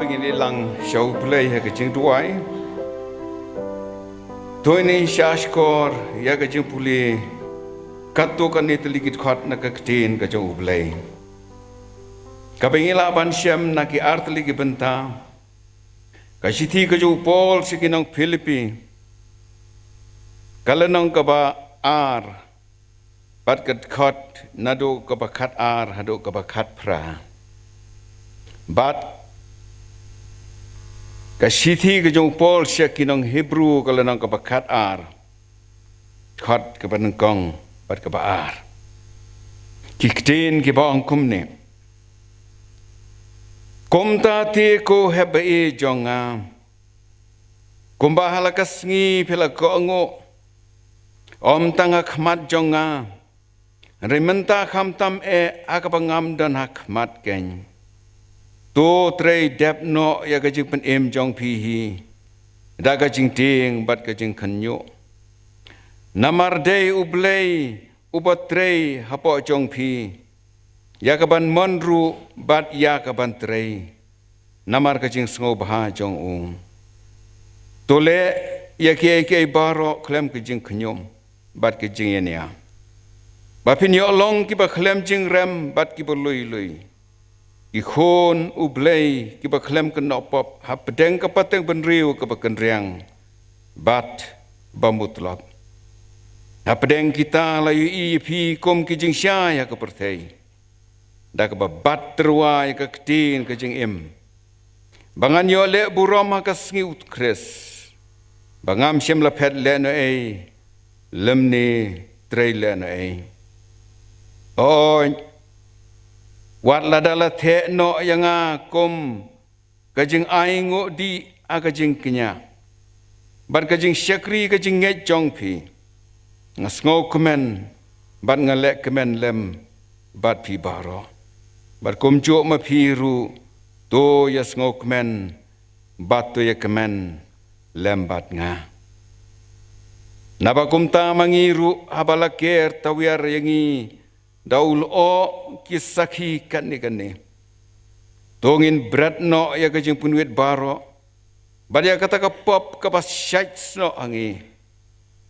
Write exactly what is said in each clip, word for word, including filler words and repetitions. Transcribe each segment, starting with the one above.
Ngin ïalang sha U Blei ha ka jingduwai. To ngin ïa shah shkor ïa ka jingpule katto katne tylli ki dkhot na ka ktien ka jong U Blei. Kaba ngi lah ban shem na ki ar tylli ki bynta. Ka shithi ka jong u Paul sha ki nong Philippi, ka lynnong kaba ar, bad ka dkhot naduh kaba khatar haduh kaba khatphra. Bad ka shithi ka jong u Paul sha ki nong Hebru, ka lynnong kaba khatar, dkhot kaba nyngkong bad kaba ar. Ki ktien kiba ong kumne: Kumta te ko hep baieit jong nga, kumba ha la ka sngi phi la kohnguh, ym tang ha khmat jong nga, hynrei mynta khamtam eh ha kaba ngam don ha khmat keiñ, to trei dep noh ïa ka jingpynim jong phi hi da ka jingtieng bad ka jingkhynñiuh. Namar dei U Blei uba trei hapoh jong phi ïa ka ban mon ruh bad ïa ka ban trei, namar ka jingsngewbha jong u. To leh ïa kiei kiei baroh khlem ka jingkhñium bad ka jingïania, ba phin ïoh long kiba khlem jingrem bad kiba lui lui, ki khun U Blei kiba khlem kynnoh pop hapdeng ka pateng bynriew kaba kynriang bad ba mutlop. Hapdeng kita la ïohi ïa phi kum ki jingshai ha ka pyrthei, da kaba bat tyrwa ïa ka ktien ka jingim, ba ngan ïoh leh burom ha ka sngi U Khrist, ba ngam shym la phet lehnohei lymne trei lehnohei. Hooid, wat lada la theh noh ïa nga kum ka jingainguh dih ha ka jingkñia bad ka jingshakri ka jingngeit jong phi, nga sngewkmen bad nga leh kmen lem bad phi baroh. Bad kumjuh ma phi ruh, to ïa sngewkmen bad to ïa kmen lem bad nga. Naba kumta ma ngi ruh, haba la ker tawiar ïa ngi da u lyoh ki sakhi katne katne, to ngin bret noh ïa ka jingpynwit baroh bad ïa kata ka pop kaba shait snoh ha ngi,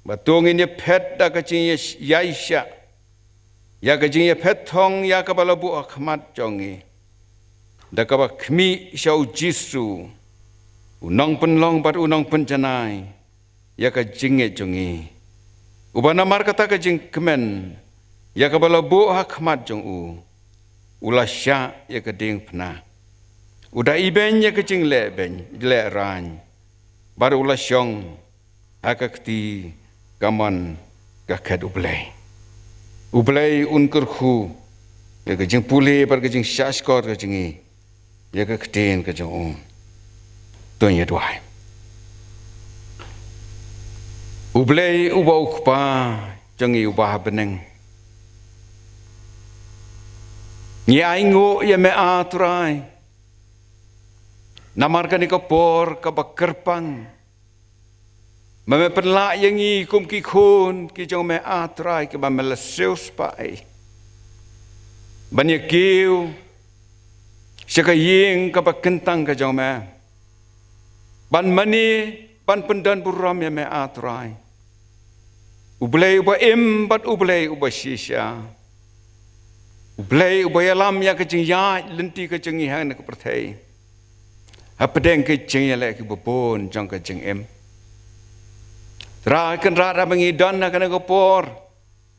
bad to ngin ïaphet da ka jingïaishah ïa ka jingïaphet thong ïa kaba la buh ha khmat jong ngi, da kaba khmih sha U Jisu, U Nongpynlong bad U Nongpynjanai ïa ka jingngeit jong ngi, uba namar kata ka jingkmen ïa kaba la buh ha khmat jong u, u la shah ïa ka diengphna, u da ibeiñ ïa ka jingleh beiñ, leh raiñ, bad u la shong ha ka kti kamon ka khet U Blei. U Blei un kyrkhu ïa ka jingpule bad ka jingshahshkor ka jong ngi ïa ka ktien ka jong u. To ngin ïa duwai. U Blei uba U Kpa jong ngi uba ha bneng, ngi ainguh ïa me, A Trai, namar kane ka por kaba kyrpang, ma me pynlah ïa ngi kum ki khun ki jong me, A Trai, kiba me la siewspah ei, ban ïa kiew sha ka ïing kaba kyntang ka jong me, ban mane, ban pyndonburom ïa me, A Trai, U Blei uba im bad U Blei uba shisha, U Blei uba ïalam ïa ka jingïaid lynti ka jong ngi ha kane ka pyrthei, hapdeng ki jingïaleh kiba bun jong ka jingim. Trai Kynrad, haba ngi don ha kane ka por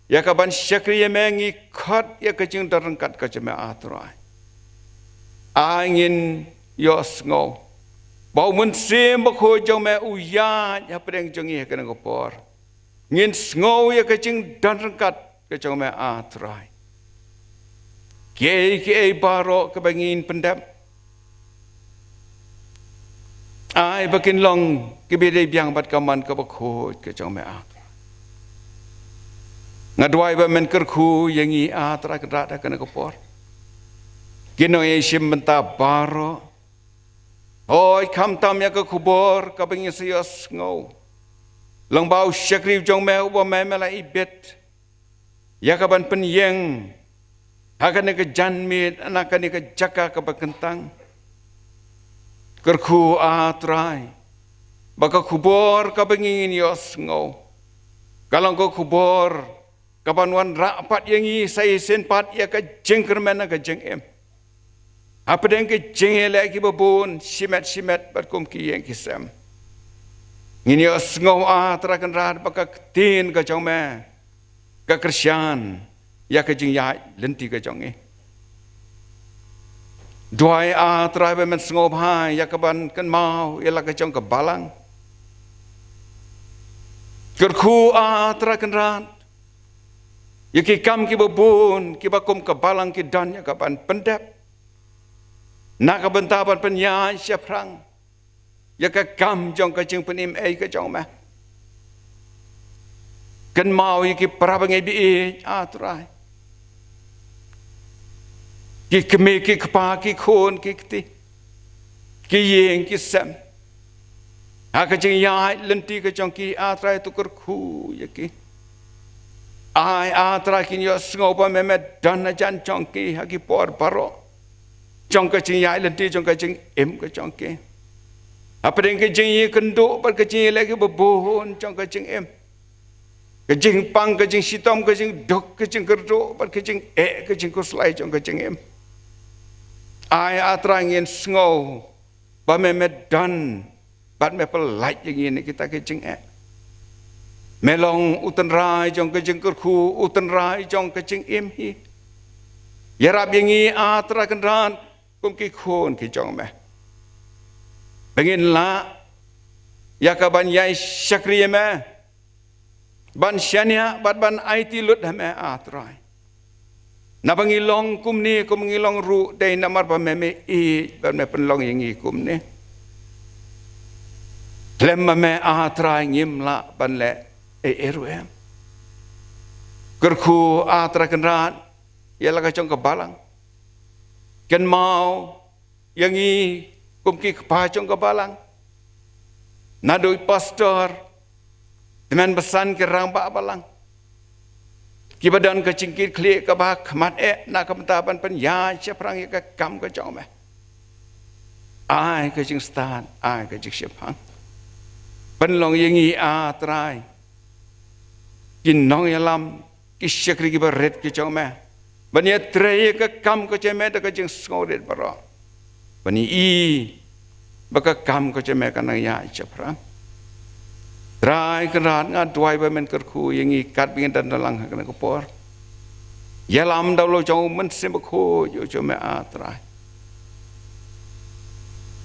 ïa ka ban shakri ïa me, ngi khot ïa ka jingdon ryngkat ka jong me, A Trai. Ai ngin ïohsngew ba U Mynsiem Bakhuid jong me u ïaid hapdeng jong ngi ha kane ka por. Ngin sngew ïa ka jingdon ryngkat ka jong me, A Trai. Kiei kiei baroh kiba ngin pyndep, ai ba kin long kiba dei biang bad ka mon kaba khuid ka jong me, A Trai. Nga duwai ba men kyrkhu ïa ngi, A Trai Kynrad, ha kane ka por. Ki nongïashim bynta baroh, hooid, khamtam ïa ka khubor kaba ngi sa ïohsngew, lyngba u shakri jong me uba me, me la ibit ïa ka ban pynïeng ha kane ka janmiet, na kane ka jaka kaba kyntang. Kyrkhu, A Trai, ba ka khubor kaba ngi ngin ïohsngew ka long ka khubor kaban wanrah pat ïa ngi sa shisien pat ïa ka jingkyrmen ha ka jingim, hapdeng ki jingïaleh kiba bun shimet shimet bad kum ki ïing ki sem. Ngin ïohsngew, A Trai Kynrad, ba ka ktien ka jong me ka kyrshan ïa ka jingïaid lynti ka jong ngi. Duwai, A Trai, ba men sngewbha ïa kaban kynmaw ïa la ka jong ka balang. Kyrkhu, A Trai Kynrad, ïa ki kam kiba bun kiba kum ka balang ki don ïa kaban pyndep na ka bynta ban pynïaid shaphrang ïa ka kam jong ka jingpynim ei ka jong me. Kynmaw ïa ki para bangeit ba ïeit, A Trai, ki kmie ki kpa, ki khun ki kti, ki ïing ki sem, ha ka jingïaid lynti ka jong ki, A Trai, to kyrkhu ïa ki. Ai, A Trai, kin ïohsngew ba me me don hajan jong ki ha ki por baroh jong ka jingïaid lynti jong ka jingim ka jong ki, hapdeng ka jingïakynduh bad ka jingïaleh kiba bun jong ka jingim, ka jingpang, ka jingshitom, ka jingduk, ka jingkyrduh bad ka jingeh, ka jingkhuslai jong ka jingim. Ai, A Trai, ngin sngew ba me me don bad me pyllait ïa ngi na kita ki jingeh. Me long u tynrai jong ka jingkyrkhu, u tynrai jong ka jingim hi. Ïarap ïa ngi, A Trai Kynrad, kum ki khun ki jong me, ba ngin lah ïa kaban ïai shakri ïa me, ban shaniah bad ban aiti lut ha me, A Trai. Naba ngi long kumne, kum ngi long ruh dei namar ba me me ïeit bad me pynlong ïa ngi kumne. Khlem ma me, A Trai, ngim lah ban leh ei ei ruh em. Kyrkhu, A Trai Kynrad, ïa la ka jong ka balang. Kynmaw ïa ngi kum ki kpa jong ka balang, naduh i pastor, tymmen basan, ki rangbah balang, kiba don ka jingkitkhlieh kaba khmat eh na ka bynta ban pynïaid shaphrang ïa ka kam ka jong me. Ai ka jingstad, ai ka jingshemphang. Pynlong ïa ngi, A Trai, ki nongïalam, ki shakri kiba rit ki jong me, ban ïatrei ïa ka kam ka jong me da ka jingsngewrit baroh, ban ïohi ba ka kam ka jong me ka nang ïaid shaphrang. Trai Kynrad, nga duwai ba men kyrkhu ïa ngi katba ngin don lang ha kane ka por. Ïalam da u Mynsiem Bakhuid u jong me, A Trai,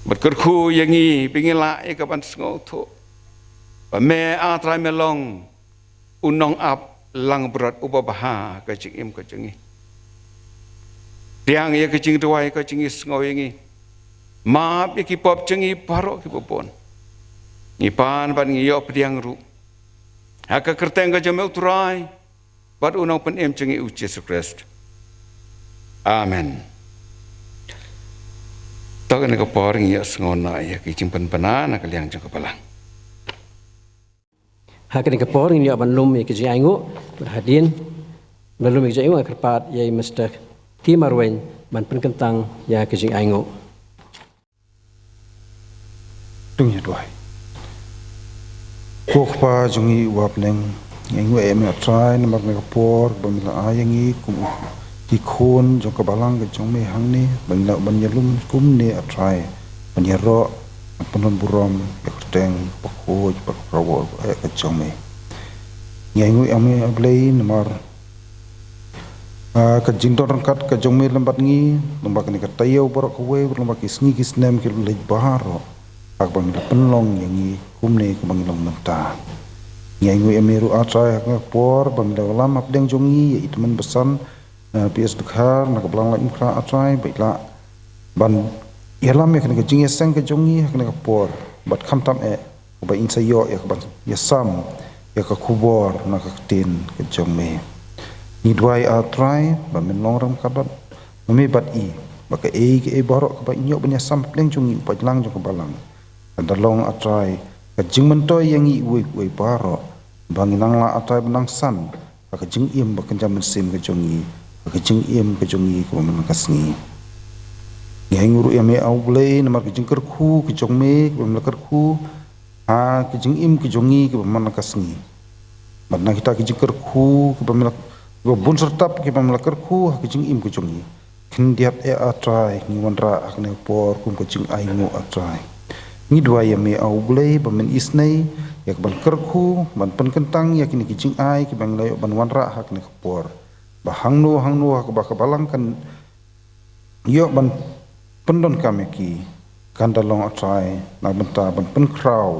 bad kyrkhu ïa ngi ba ngin lah ïa kaban sngewthuh ba me, A Trai, me long u nongap langbrot uba bha ha ka jingim ka jong ngi. Pdiang ïa ka jingduwai ka jong ngi, sngew ïa ngi, map ïa ki pop jong ngi baroh kiba bun. Ngi pan bad ngi ïoh pdiang ruh ha ka kyrteng ka jong me, U Trai bad U Nongpynim jong ngi, U Jisu Khrist. Amen. To ha kane ka por ngin ïohsngew noh ïa ki jingpynbna na ka liang jong ka balang. Ha kane ka por ngin ïoh ban lum ïa ki jingainguh. Bad hadien ban lum ïa ki jingainguh, nga kyrpad ïa i Mister T. Marwein ban pynkyntang ïa ki jingainguh. To ngin ïa duwai. Ko Kpa jong ngi uba ha bneng, ngi ainguh ïa me, A Trai, namar kane ka por ba me la ai ïa ngi kum ki khun jong ka balang ka jong me hangne, ba ngi lah ban ïalum kumne, A Trai, ban ïaroh, ban pynlong burom ïa ka kyrteng bakhuid bad kaba kyrwoh ka jong me. Ngi ainguh ïa me, A Blei, namar, ah, ka jingdon ryngkat ka jong me lem bad ngi lyngba kane ka taïew baroh kawei, lyngba ki sngi ki snem ki la leit baroh, ha kaba me la pynlong ïa ngi kumne kumba ngi long mynta. Ngi ainguh ïa me ruh, A Trai, ha kane ka por ba me la wallam hapdeng jong ngi ïa i tymmen basan, ah, P S Dkhar, na ka Balang Laitumkhrah, A Trai, ba i lah ban ïalam ïa kane ka jingïaseng ka jong ngi ha kane ka por, bad khamtam eh ba in sa ïoh ïa kaban ïasam ïa ka khubor na ka ktien ka jong me. Ngi duwai, A Trai, ba men long ryngkat bad me bad i, ba kaei kaei baroh kaba in ïoh ban ïasam hapdeng jong ngi, u paidlang jong ka balang, kan da long, A Trai, ka jingmyntoi ïa ngi iwei pa iwei baroh, ba ngin nang lah, A Trai, ban nang san ha ka jingim ba kynja mynsiem ka jong ngi, ha ka jingim ka jong ngi kaba mynta ka sngi. Ngi ainguh ruh ïa me, A U Blei, namar ki jingkyrkhu ki jong me kiba me la kyrkhu ha ki jingim ki jong ngi kiba man la ka sngi. Bad na kita ki jingkyrkhu kiba me la, kiba bun syrtap kiba me la kyrkhu ha ki jingim ki jong ngi, khyndiat eh, A Trai, ngi wanrah ha kane ka por kum ka jingainguh, A Trai. Ngi duwai ïa me, A U Blei, ba men isynei ïa ka ban kyrkhu, ban pynkyntang ïa kine ki jingai kiba ngi la ïoh ban wanrah ha kane ka por, ba hangno hangno ha kaba ka balang kan ïoh ban pyndonkam ïa ki, kan da long, A Trai, na ka bynta ban pynkhraw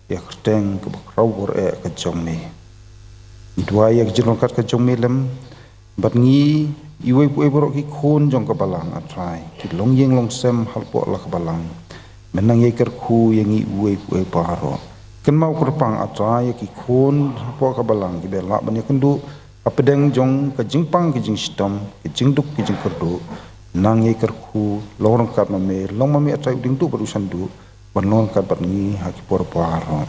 ïa ka kyrteng kaba khraw bor eh ka jong me. Ngi duwai ïa ka jingryngkat ka jong me lem bad ngi, iwei pa iwei baroh ki khun jong ka balang, A Trai, ki longïing longsem hapoh la ka balang. Men nang ïai kyrkhu ïa ngi iwei pa iwei baroh. Kynmaw kyrpang, A Trai, ïa ki khun hapoh ka balang kiba lah ban ïakynduh hapdeng jong ka jingpang ka jingshitom, ka jingduk ka jingkyrduh. Nang ïai kyrkhu, long ryngkat ma me, long ma me, A Trai, u diengduh bad u shanduh ban long ryngkat bad ngi ha ki por baroh.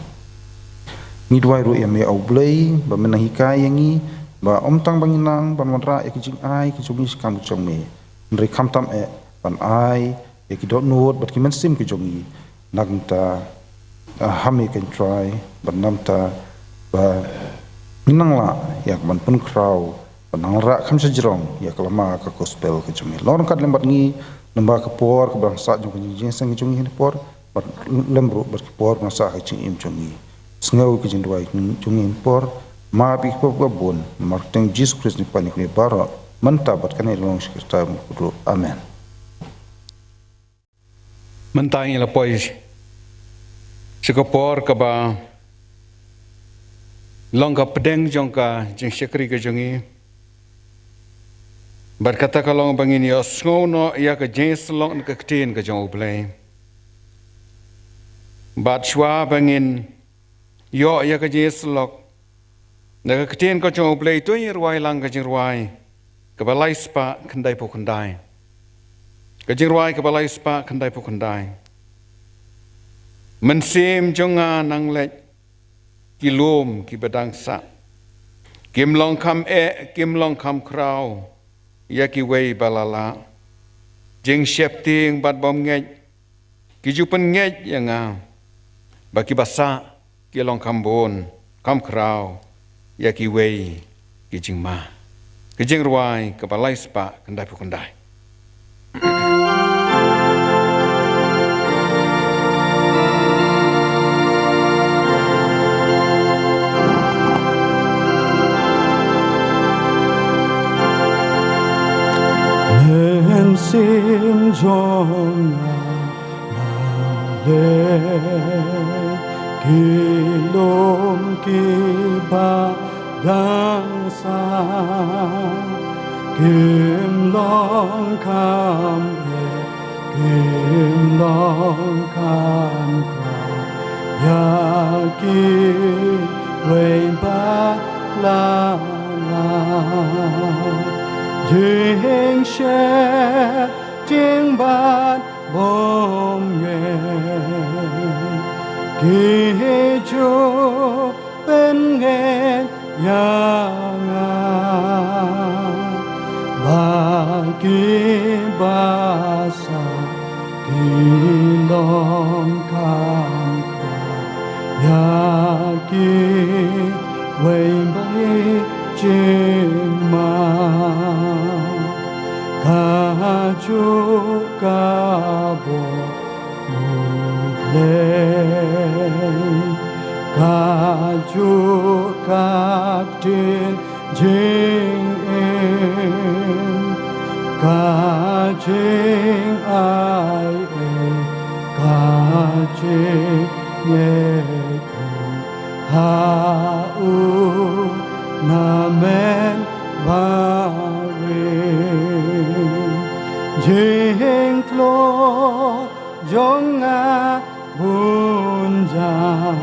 Ngi duwai ruh ïa me, A U Blei, ba men nang hikai ïa ngi ba ym tang ba ngin nang ban wanrah ïa ki jingai ki jong ngi sha ka kam ka jong me, hynrei khamtam eh ban ai ïa ki dohnud bad ki mynsiem ki jong ngi na ka bynta, ah, ha me, ko Trai, bad na ka bynta ba ngin nang lah ïa ka ban pynkhraw, ban nang rah kham shajrong ïa ka lama ka gospel ka jong me. Long ryngkat lem bad ngi lyngba ka por kaba dang sah jong ka jingïaseng ka jong ngi ha kane ka por, bad lem ruh bad ka por kaba dang sah ha ka jingim jong ngi. Sngew ïa ka jingduwai jong ngi ha kane ka por, map ïa ki pop kiba bun, namar ka kyrteng Jisu Khrist, ngi pan ïa kine baroh mynta bad kane lyngba shi kyrteng. Amen. Mynta ngi la poi sha ka por kaba long ka pdeng jong ka jingshakri ka jong ngi. Bad kata ka long ba ngin ïohsngew noh ïa ka jingïasyllok na ka ktien ka jong U Blei. Bad shuwa ba ngin ïoh ïa ka jingïasyllok na ka ktien ka jong U Blei, to ngin rwai lang ka jingrwai kaba lai spah khyndai phew khyndai. Ka jingrwai kaba lai spah khyndai phew khyndai. Mynsiem jong nga nang leit ki lum kiba dang sah. Kim long kham eh, kim long kham khraw ïa kiwei ba la lah. Jingsheptieng bad bymngeit ki ju pynngeit ïa nga, ba kiba sah ki long kham bun, kham khraw ïa kiwei ki jingma. Ka jingrwai kaba lai spah khyndai phew khyndai. Mynsiem jong nga nang leh ki lum kiba dang sah. Kim long kham eh, kim long kham khraw ïa kiwei ba la lah. Jingsheptieng bad bymngeit ki ju pynngeit ïa nga, ba kiba sah ki long kham khraw ïa kiwei ba jingma. Kajuh ka bor U Blei, kajuh ka ktien jingim, ka jingai ei, ka jingngeit ha u namen barim. Jingtlot jong nga bun jam,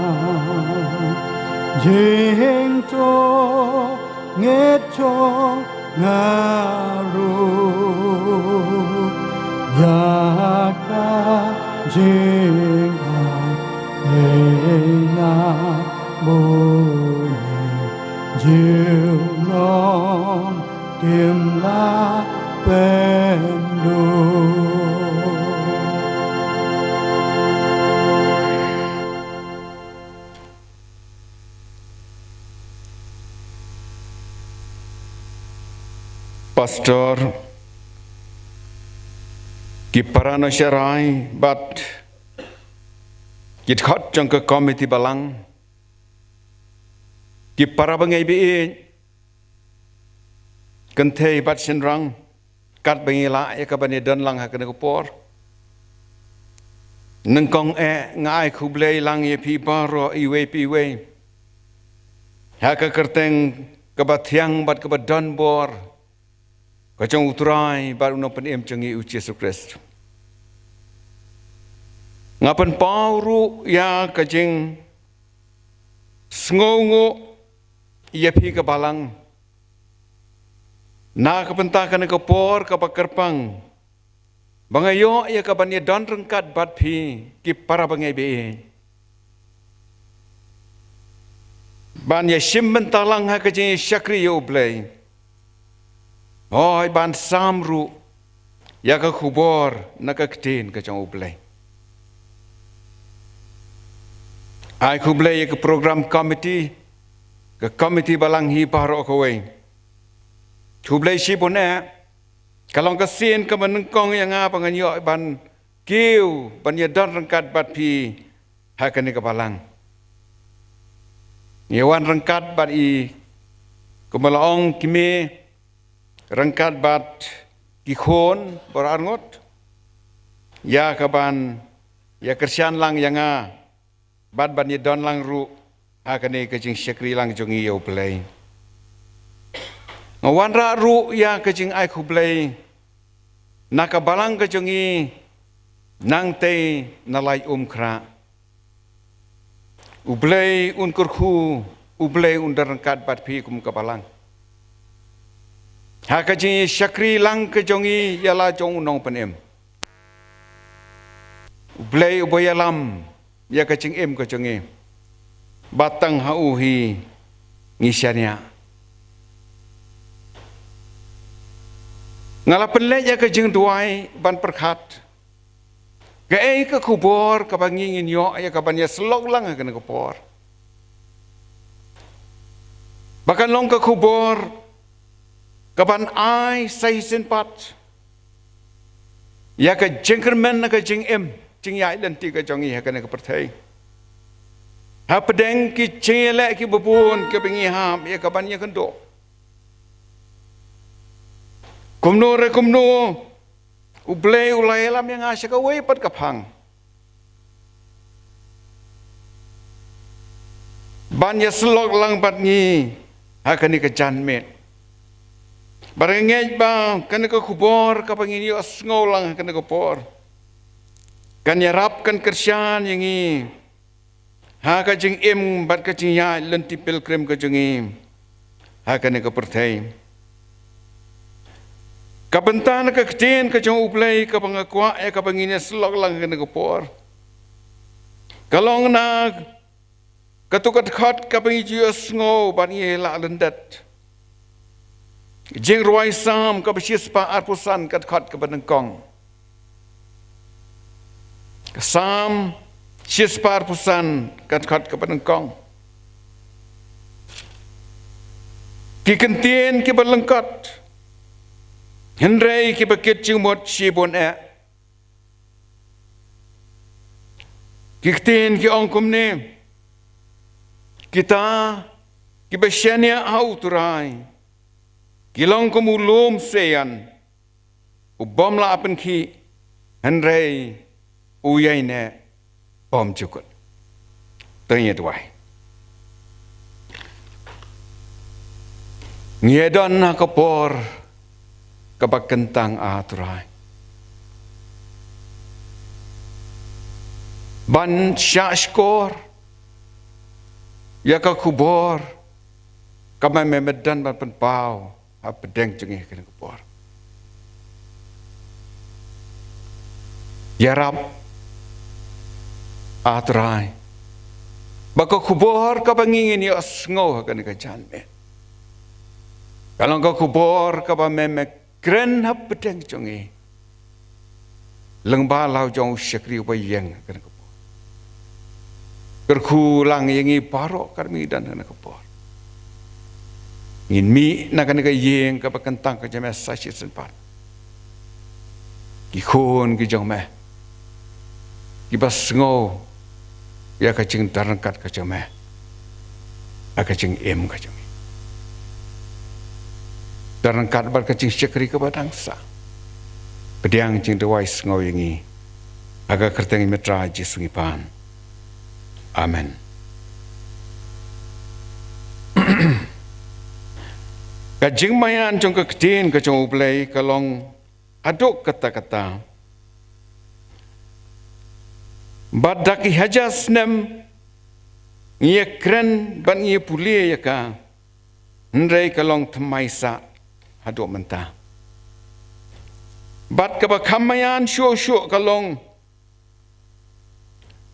jingthoh ngeit jong nga ruh ïa ka jingai ei na bun junom kim lah pynduh. Pastor, ki para nongshakri bad ki dkhot jong ka komiti balang, ki para bangeit baieit, kynthei bad shynrang, katba ngi lah ïa kaban ïadon lang ha kane ka por. Nyngkong eh nga ai khublei lang ïa phi baroh iwei pa iwei ha ka kyrteng kaba thiang bad kaba donbor ka jong U Trai bad U Nongpynim jong ngi U Jisu Khrist. Nga pynpaw ruh ïa ka jingsngewnguh ïa phi ka balang na ka bynta kane ka por kaba kyrpang ba nga ïoh ïa kaban ïadon ryngkat bad phi ki para bangeit baieit ban ïashim bynta lang ha ka jingïashakri ïa U Blei. Hooid, ban sam ruh ïa ka khubor na ka ktien ka jong U Blei. Ai khublei ïa ka program committee, ka komiti balang hi baroh kawei. Khublei shibun eh, ka long ka sien kaba nyngkong ïa nga ba ngan ïoh ban kiew ban ïadon ryngkat bad phi ha kane ka balang. Ngi wan ryngkat bad i, kumba la ong, ki mei, ryngkat bad ki khun baroh arngut, ïa kaban ïakyrshan lang ïa nga bad ban ïadon lang ruh ha kane ka jingshakri lang jong ngi ïa U Blei. Nga wanrah ruh ïa ka jingai khublei na ka balang ka jong ngi nangtei na Laitumkhrah. U Blei un kyrkhu, U Blei un don ryngkat bad phi kum ka balang ha ka jingïashakri lang ka jong ngi ïa la jong U Nongpynim. U Blei uba ïalam ïa ka jingim ka jong ngi, ba tang ha u hi ngi shaniah. Nga la pynleit ïa ka jingduwai ban pyrkhat kaei ka khubor kaba ngi ngin ïoh ïa kaban ïasyllok lang ha kane ka por. Ba kan long ka khubor kaban ai sa shisien pat ïa ka jingkyrmen na ka jingim jingïaid lynti ka jong ngi ha kane ka pyrthei, hapdeng ki jingïaleh kiba bun kiba ngi hap ïa kaban ïakynduh. Kumno re kumno, U Blei u la ïalam ïa nga sha kawei pat ka phang ban ïasyllok lang bad ngi ha kane ka janmiet. Bad nga ngeit ba kane ka khubor kaba ngin ïohsngew lang ha kane ka por kan ïarap, kan kyrshan ïa ngi ha ka jingim bad ka jingïaid lynti pilgrim ka jong ngi ha kane ka pyrthei. Ka bynta na ka ktien ka jong U Blei kaba nga kwah ïa kaba ngin ïasyllok lang ha kane ka por ka long na kato ka dkhot kaba ngi ju ïohsngew bad ngi la lyndet. Jingrwai Salm kaba shispah arphew san, ka dkhot kaba nyngkong. Salm shispah arphew san, ka dkhot kaba nyngkong. Ki ktien kiba lyngkot, hynrei kiba kit jingmut shibun eh. Ki ktien ki ong kumne: Kita kiba shaniah ha U Trai ki long kum u lum Seion, u bym lah pynkhih, hynrei u ïaineh bymjukut. To ngin ïa duwai. Ngi ïa don ha ka por kaba kyntang, A Trai, ban shah shkor ïa ka khubor kaba me me don ban pynpaw hapdeng jong ngi ha kane ka por. Ïarap, A Trai, ba ka khubor kaba ngi ngin ïohsngew ha kane ka janmiet ka long ka khubor kaba me me kren hapdeng jong ngi lyngba la u jong u shakri uba ïeng ha kane ka por. Kyrkhu lang ïa ngi baroh katba ngi don ha kane ka por. Ngin mih na kane ka ïing kaba kyntang ka jong me sa shisien pat. Ki khun ki jong me, kiba sngew ïa ka jingdon ryngkat ka jong me ha ka jingim ka jong ngi. Don ryngkat bad ka jingshakri kaba dang sah. Pdiang jingduwai sngew ïa ngi ha ka kyrteng jong U Trai Jisu ngi pan. Amen. Ka jingmaïan jong ka ktien ka jong U Blei ka long haduh katta katta. Bad da ki hajar snem ngi ïa kren bad ngi ïa pule ïa ka, hynrei ka long thymmai sah haduh mynta. Bad kaba kham maïan shuh shuh ka long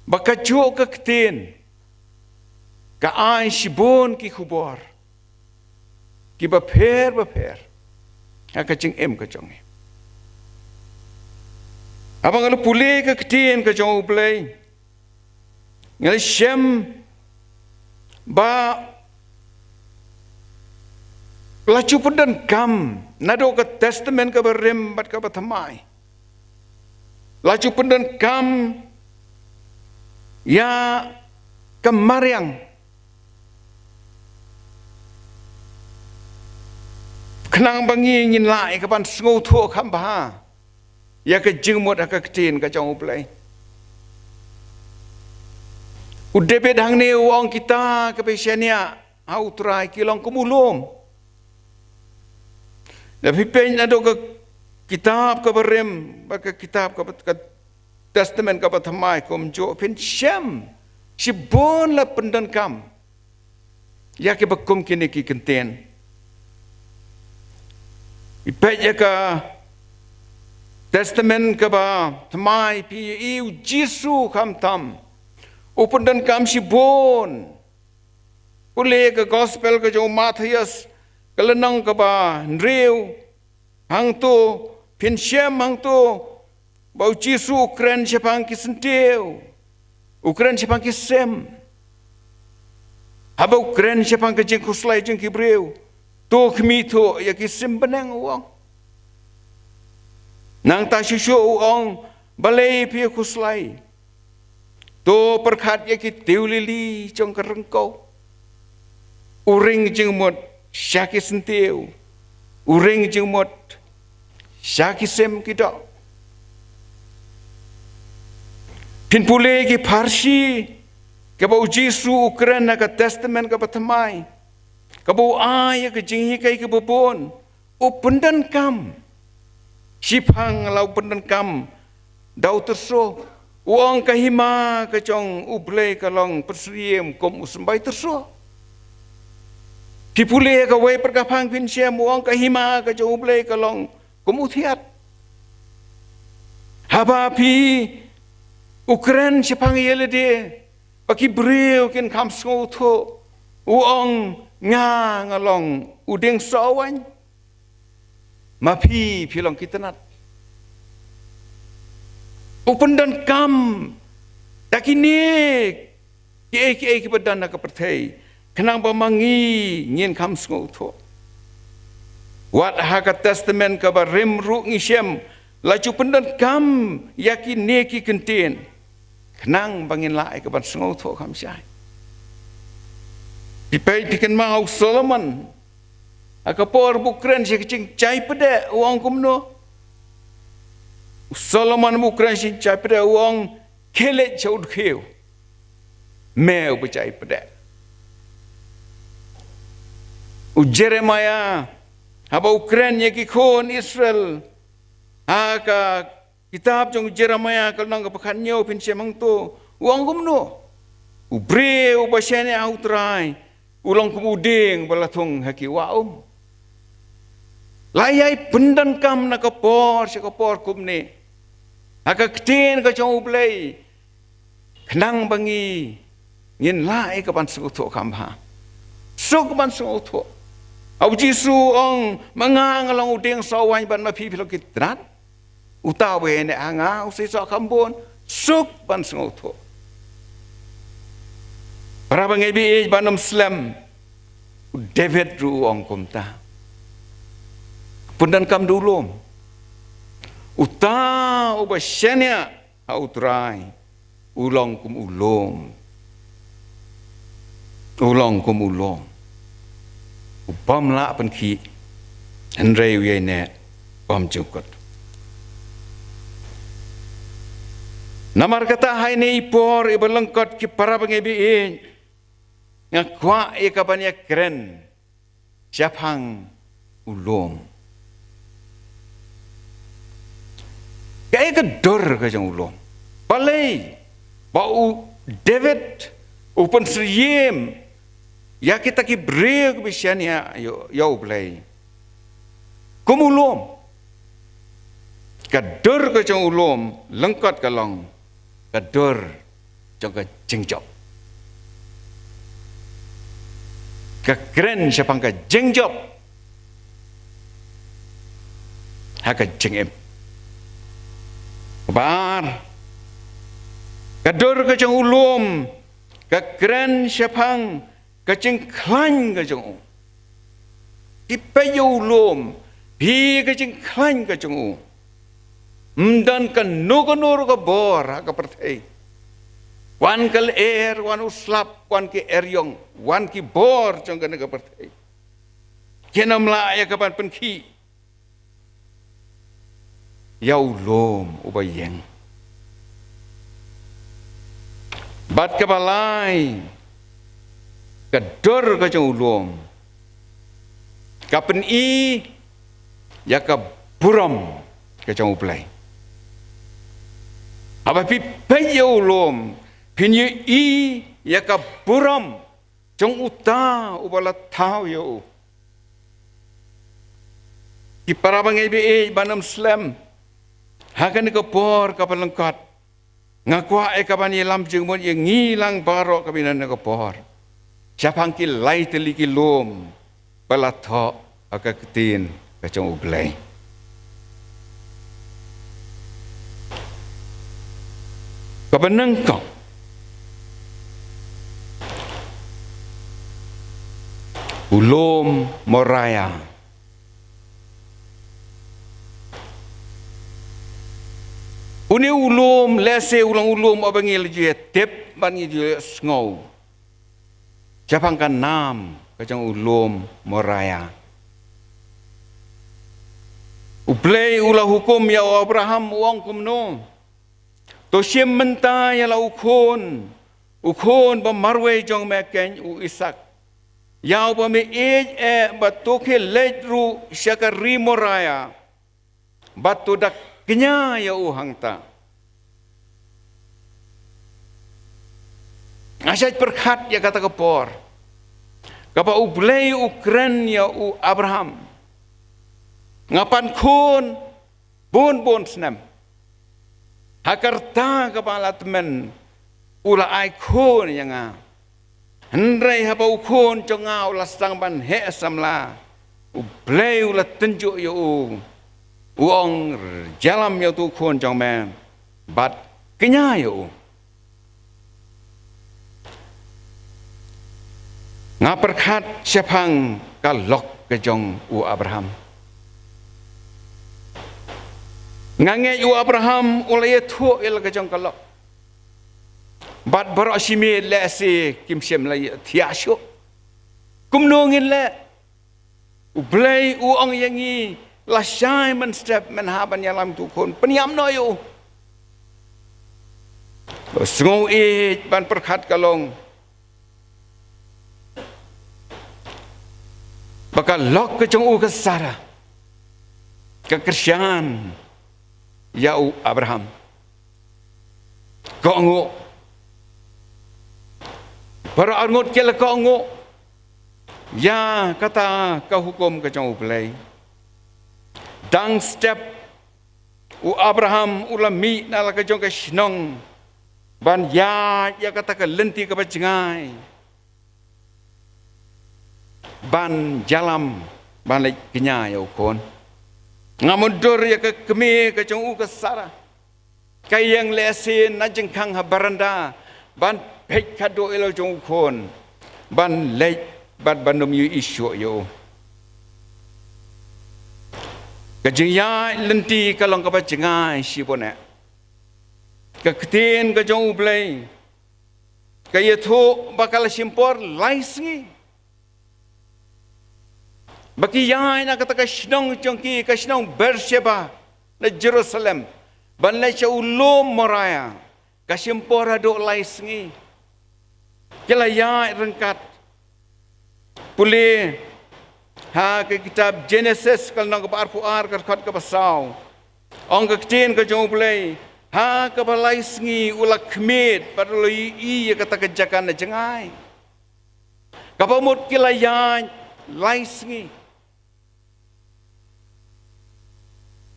ba kajuh ka ktien ka ai shibun ki khubor kiba pher ba pher ha ka jingim ka jong ngi. Haba nga la pule ka ktien ka jong U Blei, nga la shem ba la ju pyndonkam naduh ka Testament kaba rim bad kaba thymmai. La ju pyndonkam ïa ka mariang khnang ba ngi ngin lah ïa ka ban sngewthuh kham bha ïa ka jingmut ha ka ktien ka jong U Blei. U David hangne u ong kita kiba shaniah ha U Trai ki long kum u lum. Lada phi peit naduh ka kitab kaba rim bad ka kitab kaba, ka Testament kaba thymmai kumjuh phin shem shibun la pyndonkam ïa kiba kum kine ki kyntien. Phi peit ïa ka Testament kaba thymmai phi ïohi U Jisu khamtam u pyndonkam shibun. Pule ka Gospel ka jong u Mathaios ka lynnong kaba hynriew, hangto phin shem hangto ba U Jisu u kren shaphang ki syntiew, u kren shaphang ki sim. Haba u kren shaphang ka jingkhuslai jong ki briew, to khmih thuh ïa ki sim bneng, u ong. Nangta shuh shuh u ong, balei phi khuslai? To pyrkhat ïa ki tiew lili jong ka ryngkew. U ring jingmut sha ki syntiew, u ring jingmut sha ki sim ki doh. Phin pule ki pharshi, kaba U Jisu u kren ha ka Testament kaba thymmai, kaba u ai ïa ka jinghikai kaba bun, u pyndonkam. Shiphang la u pyndonkam da u tyrso. U ong ka hima ka jong U Blei ka long pynsyriem kum u symbai tyrso. Phi pule kawei pat ka phang phin shem u ong ka hima ka jong U Blei ka long kum u thiat. Haba phi u kren shaphang ïa lade ba ki briew kin kham sngewthuh, u ong nga nga long u dieng sohwaiñ. Ma phi phi long ki tnat. U pyndonkam da kine kiei kiei kiba don ha ka pyrthei khnang ba ma ngi ngin kham sngewthuh. Wat ha ka Testament kaba rim ruh ngi shem la ju pyndonkam ïa kine ki kyntien khnang ba ngin lah ïa ka ban sngewthuh kham shai. Phi peit phi kynmaw u Solomon, ha ka por ba u kren sha ka jingshai pdeh u ong kumno? U Solomon ba u kren sha ka jingshai pdeh u ong, khie leit sha u dkhiew, me uba shai pdeh. U Jeremiah haba u kren ïa ki khun Israel ha ka kitab jong u Jeremiah ka lynnong kaba khathynñiew phin shem hangto, u ong kumno? U briew uba shaniah ha u Trai u long kum u dieng ba la thung ha ki wah um. La ïai pyndonkam na ka por sha ka por kumne ha ka ktien ka jong U Blei khnang ba ngi ngin lah ïa ka ban sngewthuh kham bha. Suk ban sngewthuh. U Jisu u ong, ma nga nga long u dieng sohwaiñ bad ma phi phi long ki tnat. Uta uba ïaineh ha nga u seisoh kham bun. Suk ban sngewthuh. Para bangeit ba ïeit ban ym slem, U David ruh u ong kumta. Pyndonkam da u lum. Uta uba shaniah ha U Trai u long kum u lum. U long kum u lum u bym lah pynkhih, hynrei u ïaineh bymjukut. Namar kata ha ine i por iba lyngkot ki para bangeit ba ïeit, nga kwah ïa ka ban ïakren shaphang u lum. Kaei ka dur ka jong u lum? Balei ba u David u pynsyriem ïa kita ki briew kiba shaniah ïa, ïa U Blei kum u lum? Ka dur ka jong u lum lyngkot ka long ka dur jong ka jingjop. Ka kren shaphang ka jingjop ha ka jingim. Kaba ar, ka dur ka jong u lum ka kren shaphang ka jingkhlaiñ ka jong u. Phi peit ïa u lum, phi, ka jingkhlaiñ ka jong u. Ym don kano kano ruh ka bor ha ka pyrthei. Wan ka lyer, wan u slap, wan ki eriong, wan ki bor jong kane ka pyrthei, kin ym lah ïa ka ban pynkhih ïa u lum uba ïeng. Bad kaba lai, ka dur ka jong u lum ka pyni ïa ka burom ka jong U Blei. Haba phi peit ïa u lum, phin ïohi ïa ka burom jong uta uba la thaw ïa u. Ki para bangeit ba ïeit, ban ym slem ha kane ka por kaba lyngkot, nga kwah ïa ka ban ïalam jingmut ïa ngi lang baroh kaba ïa kane ka por shaphang ki lai tylli ki lum ba la thoh ha ka ktien ka jong U Blei. Kaba nyngkong, u lum Moria. Une u lum lehse u long u lum uba ngi la ju ïatip bad ngi ju ïasngew shaphang ka nam ka jong u lum Moria. U Blei u la hukum ïa u Abraham, u ong kumno: To shim mynta ïa la u khun, u khun ba marwei jong me keiñ u Isaak, ïa uba me ïeit eh, bad to khie leit ruh sha ka ri Moria, bad to da kñia ïa u hangta. Nga shait pyrkhat ïa kata ka por kaba U Blei u kren ïa u Abraham: Nga pan khun bun bun snem. Ha ka rta kaba la tymmen u la ai khun ïa nga. Hynrei haba u khun jong nga u la sdang ban heh samla, U Blei u la tynjuh ïa u, u ong: Ïalam ïa utu u khun jong me bad kñia ïa u. Nga pyrkhat shaphang ka lok ka jong u Abraham. Nga ngeit u Abraham u la ïathuh ïa la ka jong ka lok. Bad baroh shi miet lehse kim shym la ïathiah shuh. Kumno ngin leh? U Blei u ong ïa ngi, lashai mynstep men hap ban ïalam ïa utu u khun, pynïap noh ïa u. Sngewbha ban pyrkhat ka long ba ka lok ka jong u ka Sarah ka kyrshan ïa u Abraham. Kohnguh. Baroh arngut ki la kohnguh ïa kata ka hukum ka jong U Blei. Dang step u Abraham u la mih na la ka jong ka shnong ban ïaid ïa kata ka lynti kaba jngai ban ïalam, ban leit kñia ïa u khun. Nga mutdur ïa ka kmie ka jong u ka Sarah, ka ïeng lehse na jingkhang ha baranda ban peit khadduh ïa la jong u khun ban leit bad ban ym ïohi shuh ïa u. Ka jingïaid lynti ka long kaba jngai shibun eh. Ka ktien ka jong U Blei ka ïathuh ba ka la shim por lai sngi ba ki ïaid na kata ka shnong jong ki, ka shnong Beersheba na Jerusalem, ban leit sha u lum Moria. Ka shim por haduh lai sngi. Ki la ïaid ryngkat. Pule ha ka kitab Genesis ka lynnong kaba arphew ar, ka dkhot kaba saw. Ong ka ktien ka jong U Blei, ha kaba lai sngi u la khmied bad u la ïohi ïa kata ka jaka na jngai. Kaba mut ki la ïaid lai sngi.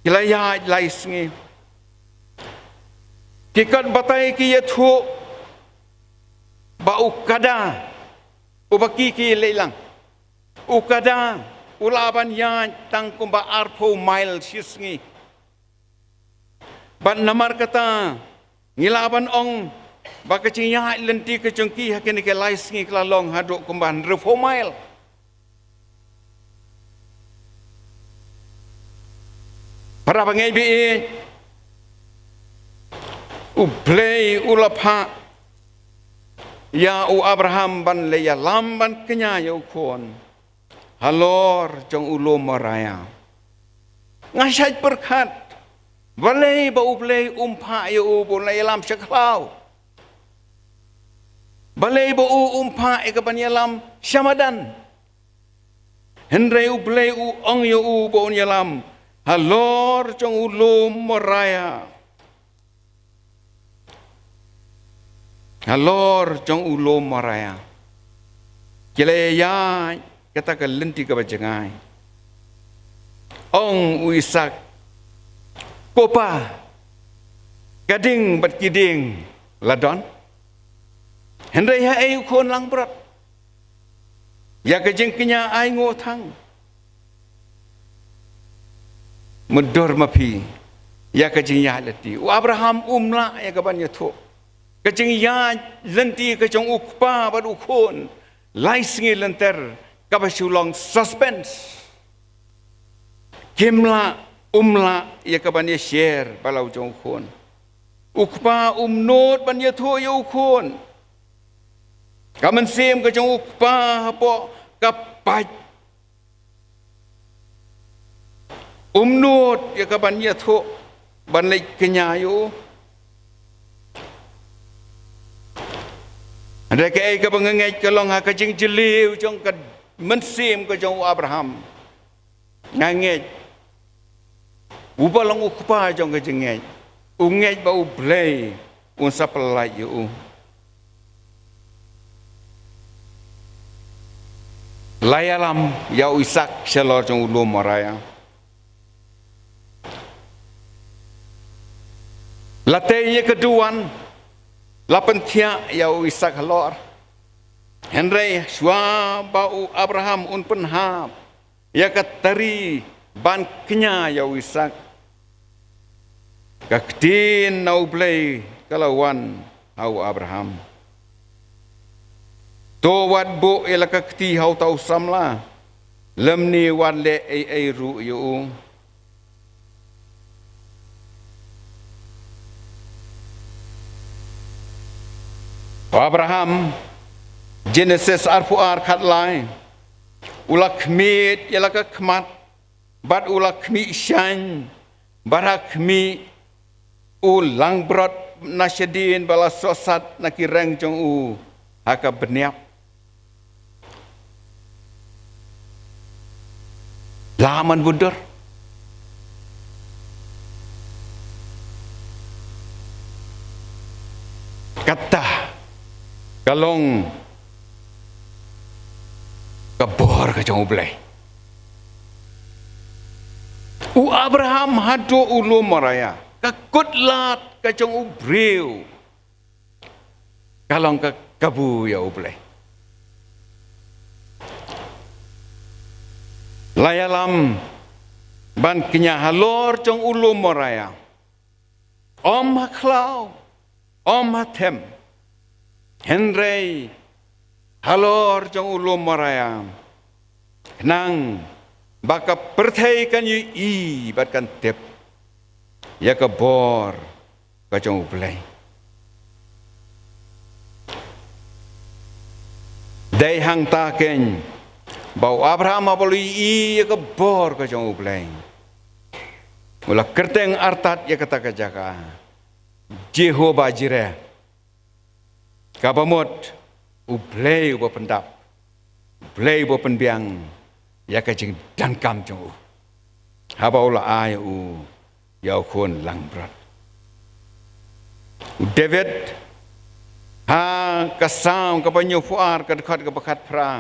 Ki la ïaid lai sngi. Ki kot batai ki ïathuh ba u kada uba ki ki leit lang, u kada u lah ban ïaid tang kumba arphew mile shi sngi. Bad namar kata ngi lah ban ong ba ka jingïaid lynti ka jong ki ha kine ki lai sngi ka la long haduh kumba hynriewphew mile. Para bangeit baieit, U Blei u la phah ïa u Abraham ban leit ïalam ban kñia ïa u khun halor jong u lum Moria. Nga shait pyrkhat, balei ba U Blei um phah ïa u ba un leit ïalam sha khlaw? Balei ba u um phah ïa ka ban ïalam sha madan? Hynrei U Blei u ong ïa u ba un ïalam halor jong u lum Moria. Halor jong u lum Moria ki la ïaid kata ka lynti kaba jngai. Ong u Isak, ko pa, ka ding bad ki dieng la don, hynrei haei u khun langbrot? Ïa ka jingkñia ai nguh tang. Mutdur ma phi ïa ka jingïaid lynti. U Abraham um lah ïa ka ban ïathuh ka jingïaid lynti ka jong u kpa bad u khun lai sngi lynter, kaba shu long suspense. Kim lah, um lah ïa ka ban ïa share bad la u jong u khun. U kpa um nud ban ïathuh ïa u khun. Ka mynsiem ka jong u kpa hapoh ka pait. Um nud ïa ka ban ïathuh, ban leit kñia ïa u. Hynrei kaei kaba nga ngeit ka long ha ka jingjylliew jong ka mynsiem ka jong u Abraham. Nga ngeit uba long u kpa jong ka jingngeit u ngeit ba U Blei un sa pyllait ïa u. La ïalam ïa u Isak shalor jong u lum Moria. La tei ïa ka duwan, la pynthiah ïa u Isak halor. Hynrei shuwa ba u Abraham un pynhap ïa ka tari ban kñia ïa u Isak, ka ktien na U Blei ka la wan ha u Abraham. To wat buh ïa la ka kti ha uta u samla, lymne wat leh ei ei ruh ïa u. U Abraham, Genesis arphew ar khatlai, u la khmied ïa la ka khmat, bad u la khmih shaiñ, bad ha khmih u langbrot na shadien ba la sohsat na ki reng jong u ha ka bniap. La man budur. Kata ka long ka bor ka jong U Blei. U Abraham haduh u lum Moria, ka kut lad ka jong u briew ka long ka kabu ïa U Blei. La ïalam ban kñia halor jong u lum Moria. Ym ha khlaw, ym ha them. Hynrei halor jong u lum Moria, khnang ba ka pyrthei kan ïohi bad kan tip ïa ka bor ka jong U Blei. Dei hangta keiñ ba u Abraham haba u la ïohi ïa ka bor ka jong U Blei, u la kyrteng artat ïa kata ka jaka Jehovah Jireh, kaba mut U Blei uba pyndap, U Blei uba pynbiang ïa ka jingdonkam jong u, haba u la ai ïa u ïa u khun langbrot. U David, ha ka Salm kaba hynñiewphew ar, ka dkhot kaba khatphra,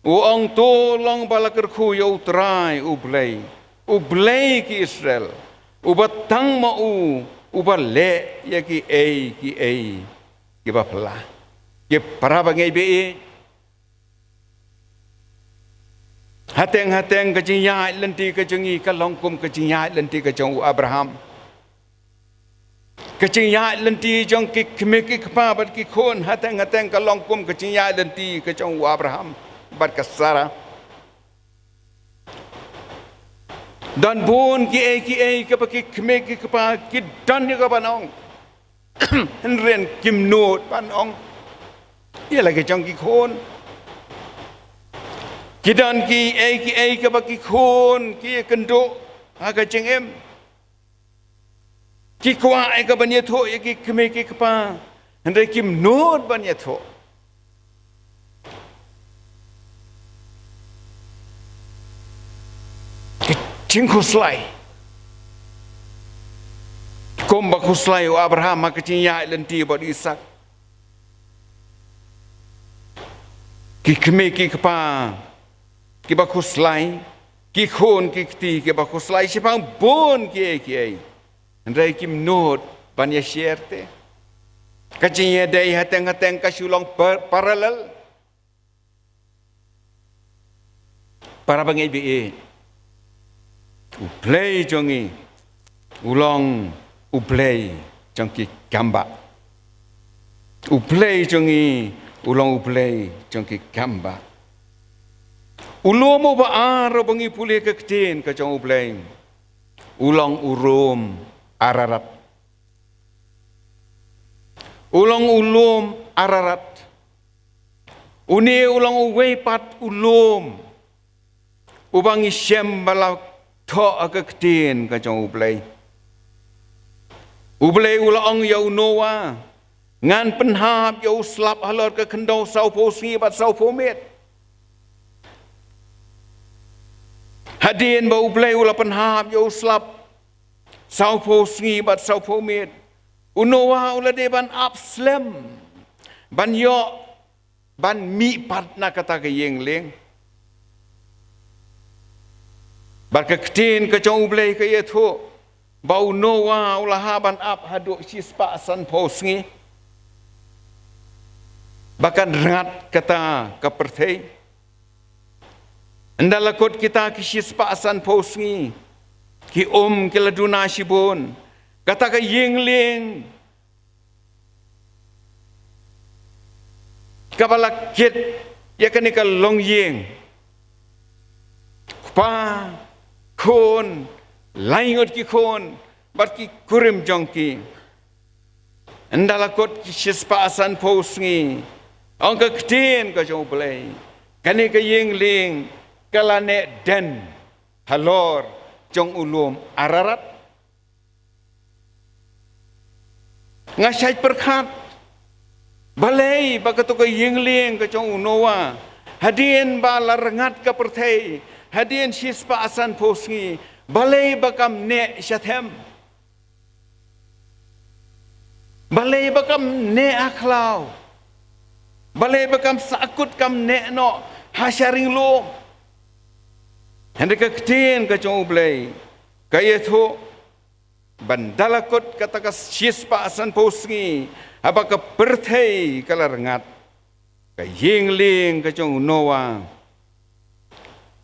u ong: To long ba la kyrkhu ïa U Trai U Blei, U Blei ki Israel, uba tang ma u uba leh ïa kiei kiei kiba phylla. Ki para bangeit ba ïeit, hateng hateng ka jingïaid lynti ka jong ngi ka long kum ka jingïaid lynti ka jong u Abraham. Ka jingïaid lynti jong ki kmie ki kpa bad ki khun hateng hateng ka long kum ka jingïaid lynti ka jong u Abraham bad ka Sarah. Don bun kiei kiei kaba ki kmie ki kpa ki don ïa ka ban ong, hynrei kim nud ban ong ïa la ka jong ki khun. Ki don kiei kiei kaba ki khun ki ïakynduh ha ka jingim. Ki kwah ïa ka ban ïathuh ïa ki kmie ki kpa, hynrei kim nud ban ïathuh. Ka jingkhuslai, kumba khuslai u Abraham ha ka jingïaid lynti bad u Isaak. Ki kmie ki kpa kiba khuslai, ki khun ki kti kiba khuslai shaphang bun kiei kiei, hynrei kim nud ban ïa share te. Ka jingïadei hateng hateng ka shu long par-, parallel. Para bangeit ba ïeit, U Blei jong ngi u long U Blei jong ki kambah. U Blei jong ngi u long U Blei jong ki kambah. U lum uba ar uba ngi pule ka ktien ka jong U Blei u long u lum Ararat. U long u lum Ararat. Une u long uwei pat u lum uba ngi shem ba la thoh ha ka ktien ka jong U Blei. U Blei u la ong ïa u Noah, ngan pynhap ïa u slap halor ka khyndew sawphew sngi bad sawphew miet. Hadien ba U Blei u la pynhap ïa u slap sawphew sngi bad sawphew miet, u Noah u la dei ban ap slem ban ïoh ban mih pat na kata ka ïing lieng. Bad ka ktien ka jong U Blei ka ïathuh ba u Noah u la hap ban ap haduh shispah sanphew sngi ba kan rngat kata ka pyrthei. Ynda la kut kita ki shispah sanphew sngi, ki um ki la duna shibun, kata ka ïing lieng kaba la kit ïa kane ka longïing, kpa, khun, lai ngut ki khun bad ki kurim jong ki. Ynda la kut ki shispah sanphew sngi, ong ka ktien ka jong U Blei, kane ka ïing lieng ka la neh den halor jong u lum Ararat. Nga shait pyrkhat, balei ba kato ka ïing lieng ka jong u Noah, hadien ba la rngat ka pyrthei, hadien shispah sanphew sngi, balei ba kam neh shathem? Balei ba kam neh ha khlaw? Balei ba kam sahkut, kam neh noh ha sharing lum? Hynrei ka ktien ka jong U Blei ka ïathuh ba ynda la kut kata ka shispah sanphew sngi, haba ka pyrthei ka la rngat, ka ïing lieng ka jong u Noah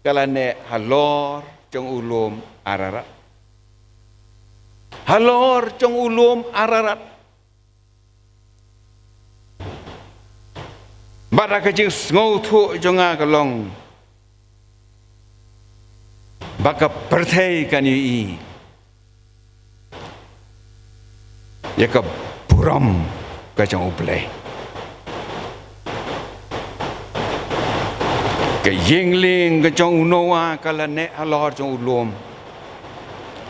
ka la neh halor jong u lum Ararat. Halor jong u lum Ararat. Bad ka jingsngewthuh jong nga ka long ba ka pyrthei kan ïohi ïa ka burom ka jong U Blei. Ka ïing lieng ka jong u Noah ka la neh halor jong u lum.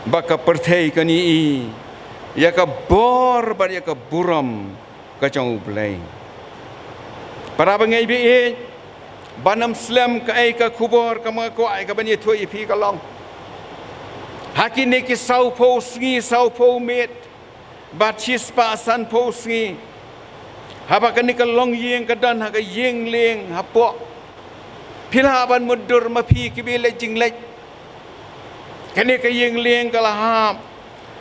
Ba ka pyrthei kan ïohi ïa ka bor bad ïa ka burom ka jong U Blei. Para bangeit ba ïeit, ban ym slem kaei ka khubor kaba nga kwah ïa kaban ïathuh ïa phi ka long, ha kine ki sawphew sngi sawphew miet bad shispah sanphew sngi, haba kane ka longïing ka don ha ka ïing lieng hapoh, phi lah ban mutdur ma phi kiba leit jingleit. Kane ka ïing lieng ka la hap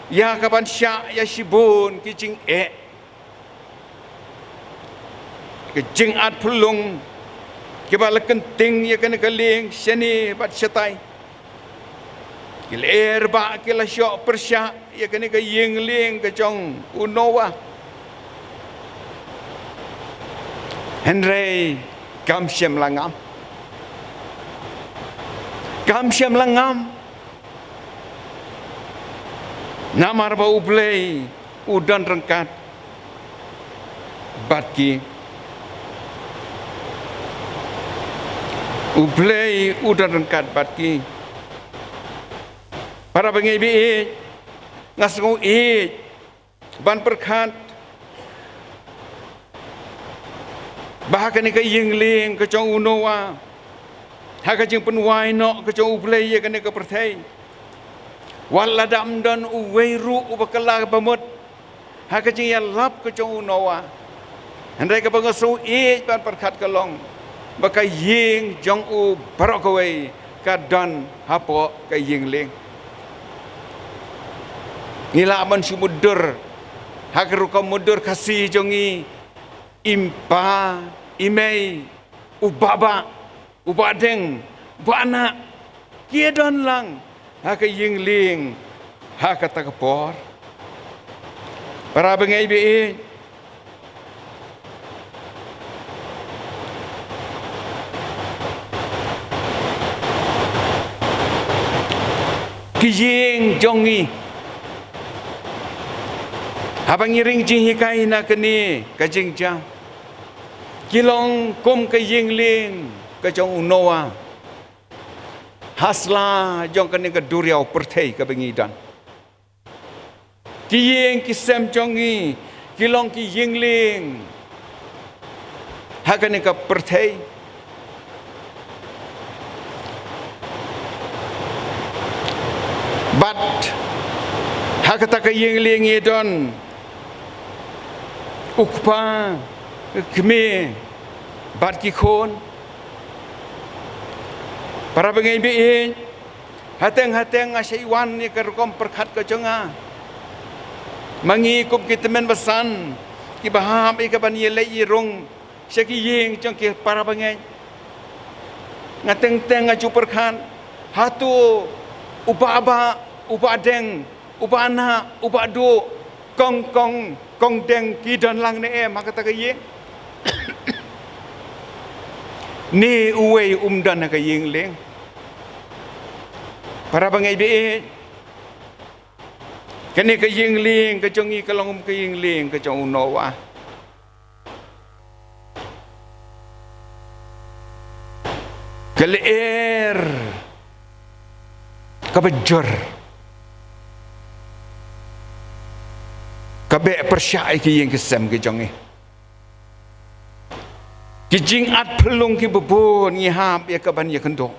ïa kaban shah ïa shibun ki jingeh, ki jingat phyllung kiba la kynting ïa kane ka lieng shane bad shatai. Ki lyer bah ki la shoh pyrshah ïa kane ka ïing lieng ka jong u Noah. Hynrei kam shym la ngam. Kam shym la ngam. Namar ba U Blei u don ryngkat bad ki. U Blei u don ryngkat bad ki. Para bangeit ba ïeit, nga sngew ïeit ban pyrkhat ba ha kane ka ïing lieng ka jong u Noah, ha ka jingpynwai noh ka jong U Blei ïa kane ka pyrthei, wat la dang ym don uwei ruh uba kylla ba mut ha ka jingïalap ka jong u Noah. Hynrei kaba nga sngew ïeit ban pyrkhat ka long ba ka ïing jong u baroh kawei ka don hapoh ka ïing lieng. Ngi lah ban shu mutdur ha ka rukom mutdur Khasi jong ngi, i pa, i mei, u baba, u bahdeng, u bahnah, ki ïadon lang ha ka ïing lieng ha kata ka por. Para bangeit ba ïeit, ki ïing jong ngi, haba ngi ring jinghikai na kane ka jingjia, ki long kum ka ïing lieng ka jong u Noah ha sla jong kane ka duriaw pyrthei kaba ngi don. Ki ïing ki sem jong ngi ki long ki ïing lieng ha kane ka pyrthei. Bad ha kata ka ïing lieng i don u kpa, ka kmie bad ki khun. Para bangeit ba ïeit, hateng hateng nga shait wan ïa ka rukom pyrkhat ka jong nga. Ma ngi kum ki tymmen basan kiba hap ïa kaban ïaleit ïarung sha ki ïing jong ki para bangeit, nga teng teng nga ju pyrkhat, hato u baba, u bahdeng, u bahnah, u bahduh, kong kong, kong deng ki don lang ne em ha kata ka ïing? Ne uwei um don ha ka ïing lieng. Para bangeit ba ïeit, kane ka ïing lieng ka jong ngi ka long kum ka ïing lieng ka jong u Noah. Ka lyer kaba jur ka beh pyrshah ïa ki ïing ki sem ki jong ngi. Ki jingat phyllung kiba bun ngi hap ïa kaban ïakynduh.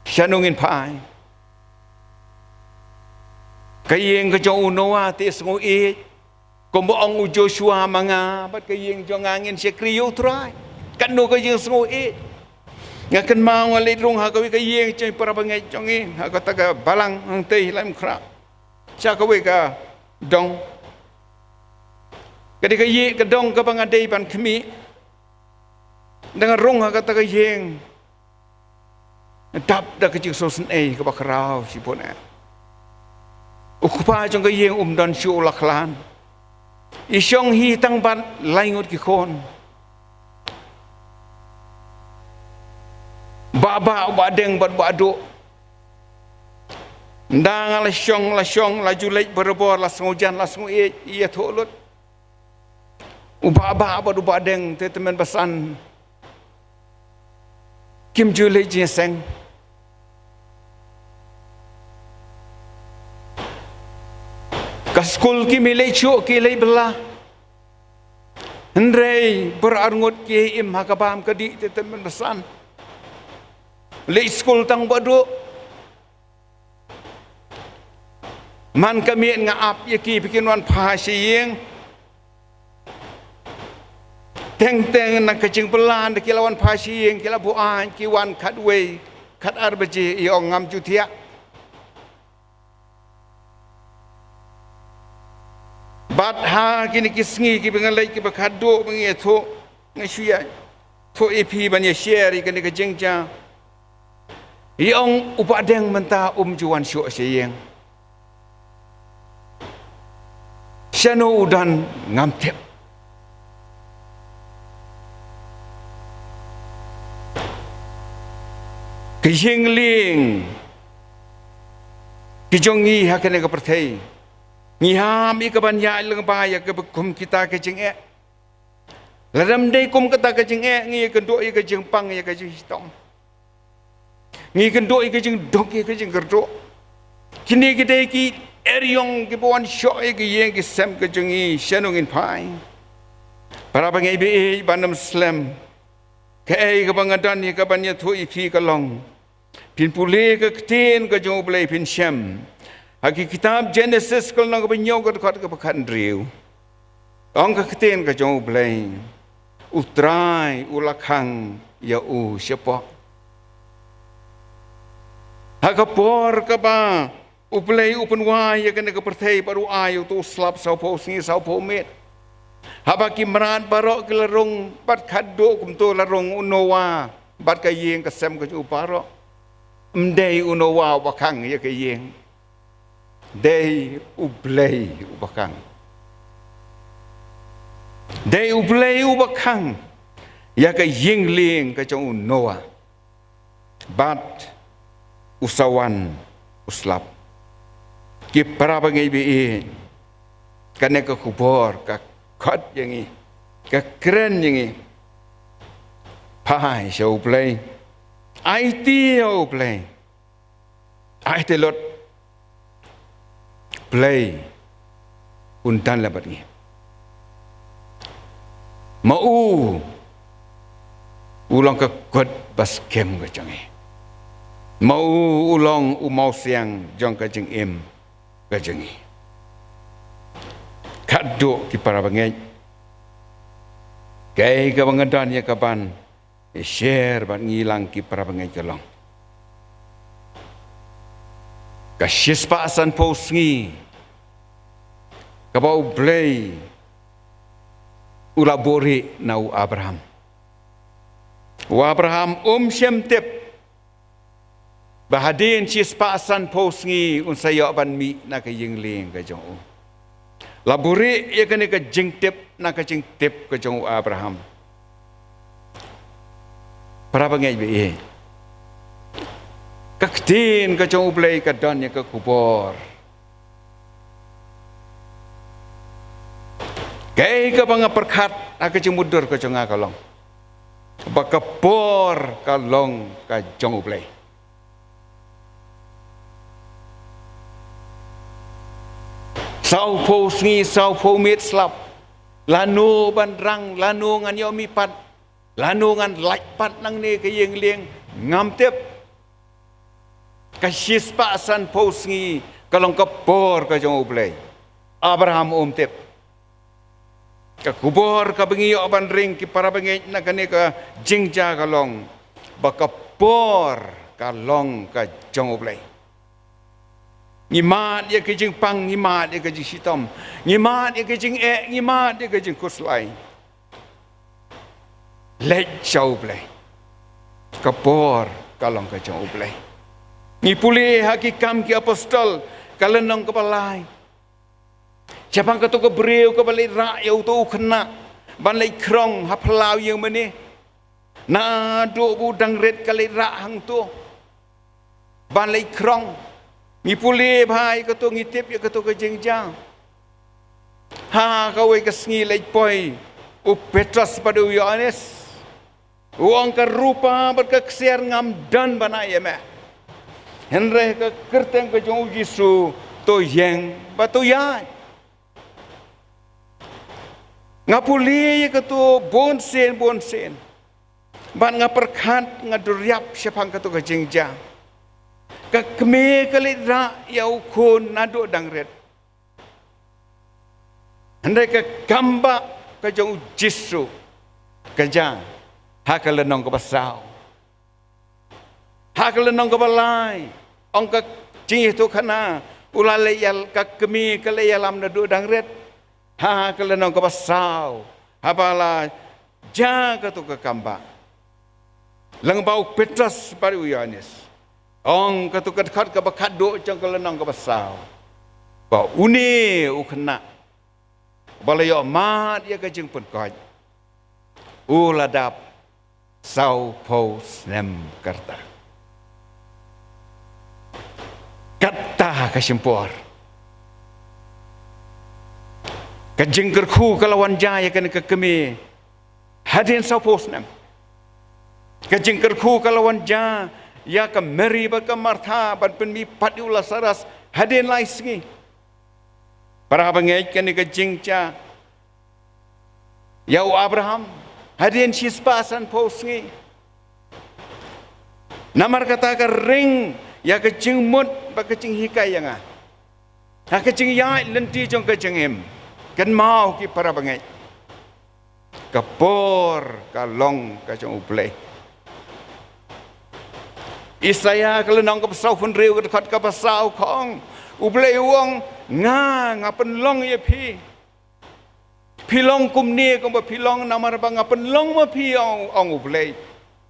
Shano ngin phai? Ka ïing ka jong u Noah te sngew ïeit. Kumba ong u Joshua ma nga bad ka ïing jong nga ngin shakri ïa u Trai. Katno ka jingsngew ïeit. Nga kynmaw nga leit rung ha kawei ka ïing jong para bangeit jong ngi ha kata ka balang hangtei Laitumkhrah, sha kawei ka dong. Ka dei ka ïing ka dong kaba nga dei ban khmih. Dang rung ha kata ka ïing, dap da ka jingsngewsynei kaba khraw shibun eh. U kpa jong ka ïing um don shuh, u la khlad. I shong hi tang bad lai ngut ki khun. Bah bah, u Bah Deng bad u Bah Duh. Nda nga la shong, la shong, la ju leit barabor, la sngewjan, la sngewieit, ïathuh lut. U Bah bah bad u Bah Deng te tymmen basan kim ju leit jingïaseng. Ka skul kim leit shuh, ki leit bylla. Hynrei baroh arngut ki im ha ka bam ka dih te tymmen basan. Leit skul tang u Bah Duh. Man ka miet nga ap ïa ki ba kin wan phai sha ïing. Teng teng na ka jingbylla, ynda ki la wan phai sha ïing, ki la buaid, ki wan khatwei, khatar baje, i ong ngam ju thiah. Bad ha kine ki sngi kiba nga leit kiba khadduh ba nga ïathuh, nga shu ïathuh ïa phi ban ïa share ïa kane ka jingjia. I ong u Bah Deng mynta um ju wan shuh sha ïing. Shano u don ngam tip. Ka jinglong ka jong ngi ha kane ka pyrthei, ngi ham ïa ka ban ïaid lyngba ïa kaba kum kita ka jingeh. Lada ym dei kum kata ka jingeh, ngi ïakynduh ïa ka jingpang, ïa ka jingshitom. Ngi ïakynduh ïa ka jingduk, ïa ka jingkyrduh. Kine ki dei ki eriong kiba wan shoh ïa ka ïing ka sem ka jong ngi, shano ngin phai. Para bangeit ba ïeit, ban ym slem, kaei kaba nga don ïa ka ban ïathuh ïa phi ka long, phin pule ka ktien ka jong U Blei phin shem. Ha ki kitab Genesis ka lynnong kaba hynñiew ka dkhot kaba khathynriew. Ong ka ktien ka jong U Blei, U Trai u la khang ïa u shapoh. Ha ka por kaba U Blei u pynwai ïa kane ka pyrthei bad u ai ïa uto u slap sawphew sngi sawphew miet. Haba ki mrad baroh ki la rung bad khadduh kumto la rung u Noah bad ka ïing ka sem ka jong u baroh. Ym dei u Noah uba khang ïa ka ïing. Dei U Blei uba khang. Dei U Blei uba khang ïa ka ïing lieng ka jong u Noah. Bad u sa wan u slap. Ki para bangeit ba ïeit, kane ka khubor ka khot ïa ngi, ka kren ïa ngi. Phai sha U Blei. Aiti ïa U Blei. Aiti lut. Blei un don lem bad ngi. Ma u u long ka kot baskem ka jong ngi. Ma u u long u mawsiang jong ka jingim ka jong ngi. Khadduh ki para bangeit, kaei kaba nga don ïa ka ban ïa share bad ngi lang ki para bangeit ka long, ka shispah sanphew sngi kaba U Blei u la buhrieh na u Abraham. U Abraham um shym tip ba hadien shispah sanphew sngi un sa ïoh ban mih na ka ïing lieng ka jong u. La buhrieh ïa kane ka jingtip na ka jingtip ka jong u Abraham. Para bangeit ba ïeit, ka ktien ka jong U Blei ka don ïa ka khubor. Kaei kaba nga pyrkhat ha ka jingmutdur ka jong nga ka long ba ka por ka long ka jong U Blei. Sawphew sngi sawphew miet slap. Lano ban rang, lano ngan ïoh mih pat, lano ngan lait pat nangne ka ïing lieng, ngam tip. Ka shispah sanphew sngi ka long ka por ka jong U Blei. Abraham um tip. Ka khubor kaba ngi ïoh ban ring ki para bangeit na kane ka jingjia ka long ba ka por ka long ka jong U Blei. Ngi mad ïa ka jingpang, ngi mad ïa ka jingshitom, ngi mad ïa ka jingeh, ngi mad ïa ka jingkhuslai. Leit sha U Blei. Ka por ka long ka jong U Blei. Ngi pule ha Ki Kam Ki Apostol ka lynnong kaba lai. Shaphang kato ka briew kaba leit rah ïa uto u khynnah ban leit khrong ha phyllaw ïing mane. Naduh ba u dang rit ka leit rah hangto ban leit khrong. Ngi pule bha ïa kato, ngi tip ïa kato ka jingjia. Ha kawei ka sngi leit poi u Petros bad u Ïoannis. U ong, ka rupa bad ka ksiar ngam don ban ai ïa me. Hynrei ka kyrteng ka jong u Jisu, to ïeng bad to ïaid. Nga pule ïa kato bun sien bun sien. Bad nga pyrkhat, nga duriap shaphang kato ka jingjia. Ka kmie ka leit rah ïa u khun naduh dang rit. Hynrei ka kambah ka jong u Jisu ka jia ha ka lynnong kaba saw. Ha ka lynnong kaba lai, ong ka jingïathuhkhana, u la leit ïa, ka kmie ka leit ïalam naduh dang rit. Ha ka lynnong kaba saw, haba la jia kato ka kambah lyngba u Petros bad u Ïoannis, ong kato ka dkhot kaba khatduh jong ka lynnong kaba saw, ba une u khynnah ba la ïoh mad ïa ka jingpynkhiah, u la dap sawphew snem ka rta. Kata ka shim por. Ka jingkyrkhu ka la wan jia ïa kane ka kmie hadien sawphew snem. Ka jingkyrkhu ka la wan jia ïa ka Mary bad ka Martha ban pynmih pat ïa u Lasarus hadien lai sngi. Para bangeit, kane ka jingjia ïa u Abraham hadien shispah sanphew sngi. Namar kata ka ring ïa ka jingmut bad ka jinghikai ïa nga ha ka jingïaid lynti jong ka jingim. Kynmaw ki para bangeit, ka por ka long ka jong U Blei. Isaïah ka lynnong kaba sawphew hynriew, ka dkhot kaba saw ka ong, U Blei u ong, nga, nga pynlong ïa phi. Phi long kumne kumba phi long namar ba nga pynlong ma phi, ong, ong U Blei.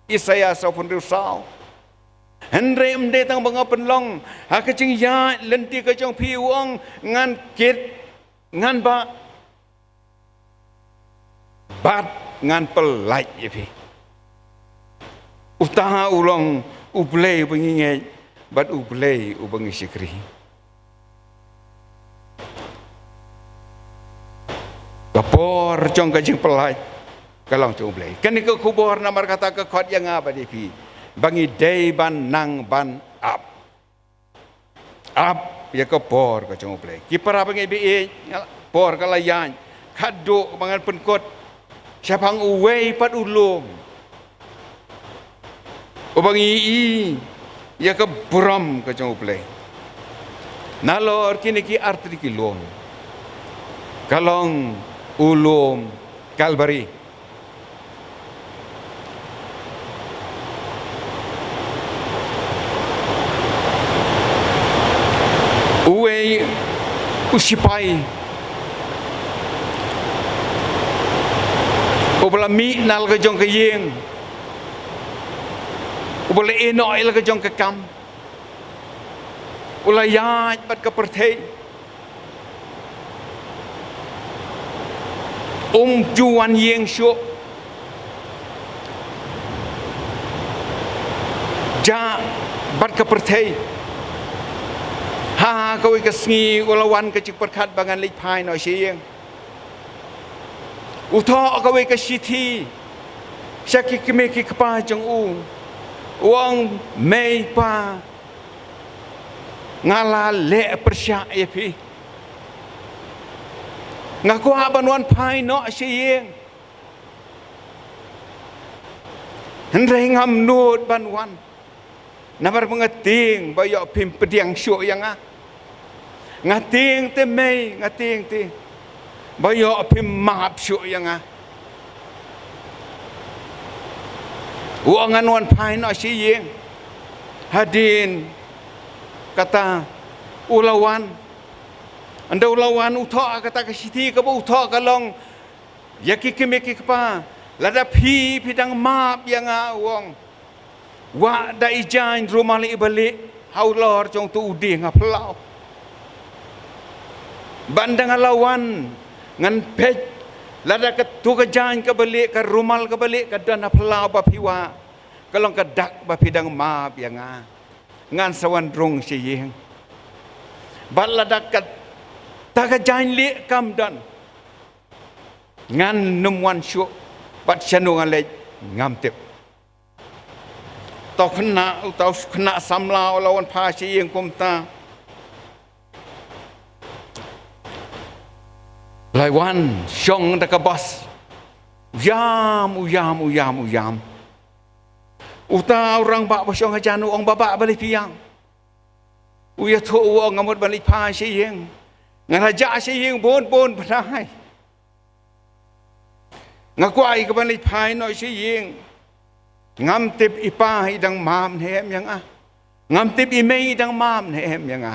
Isaïah sawphew hynriew saw. Hynrei ym dei tang ba nga pynlong, ha ka jingïaid lynti ka jong phi u ong, ngan kit, ngan bah bad ngan pyllait ïa phi. Uta u long U Blei uba ngi ngeit bad U Blei uba ngi shakri. Ka por jong ka jingpyllait ka long jong U Blei. Kane ka khubor namar kata ka khot ïa nga bad ïa phi ba ngi dei ban nang ban ap. Ap ïa ka por ka jong U Blei. Ki para bangeit, baieit, por ka la ïaid. Khatduh ba ngan pynkut shaphang uwei pat u lum uba ngi ïohi ïa ka burom ka jong U Blei. Nalor kine ki artylli ki lum, ka long u lum Kalbari. Uwei u sipai uba la mih na la ka jong ka ïing, uba la ïehnoh ïa la ka jong ka kam, u la ïaid bad ka pyrthei. Um ju wan ïing shuh. Jah bad ka pyrthei. Ha kawei ka sngi u la wan ka jingpyrkhat ba ngan leit phai noh sha ïing. U thoh kawei ka shithi sha ki kmie ki kpa jong u. U ong, mei pa, nga la leh pyrshah ïa phi. Nga kwah ban wan phai noh sha ïing, hynrei ngam nud ban wan. Namar ba nga tieng ba ïoh phim pdiang shuh ïa nga. Nga tieng te mei, nga tieng te ba ïoh phim map shuh ïa nga. U ong ngan wan phai noh sha ïing. Hadien kata u la wan. Ynda u la wan u thoh kata ka shithi, kaba u thoh ka long, ïa ki kmie ki kpa, lada phi, phi dang map ïa nga, u ong, wad da i jaiñ rumal iba lieh halor jong uto u dieng ha phyllaw. Bad ynda nga la wan ngan peit Lada katu ka jaiñ kaba lieh, ka rumal kaba lieh ka don ha phyllaw ba phi wah, ka long ka dak ba phi dang map ïa nga, ngan sa wan rung sha ïing. Bad lada kata ka jaiñ lieh kam don, ngan nym wan shuh, bad shano ngan leit ngam tip. Uta u khynnah, uta u khynnah samla u la wan phai sha ïing kumta. La wan shong da ka bas. U ïam, u ïam, u ïam, u ïam. Uta u rangbah ba shong hajan u ong, "Bah, bah, balei phi ïam?" U ïathuh, u ong, "Nga mut ban leit phai sha ïing. Nga la jah sha ïing bun bun bnai. Nga kwah ïa ka ban leit phai noh sha ïing. Ngam tip i pa i dang map ne em ïa nga. Ngam tip i mei i dang map ne em ïa nga.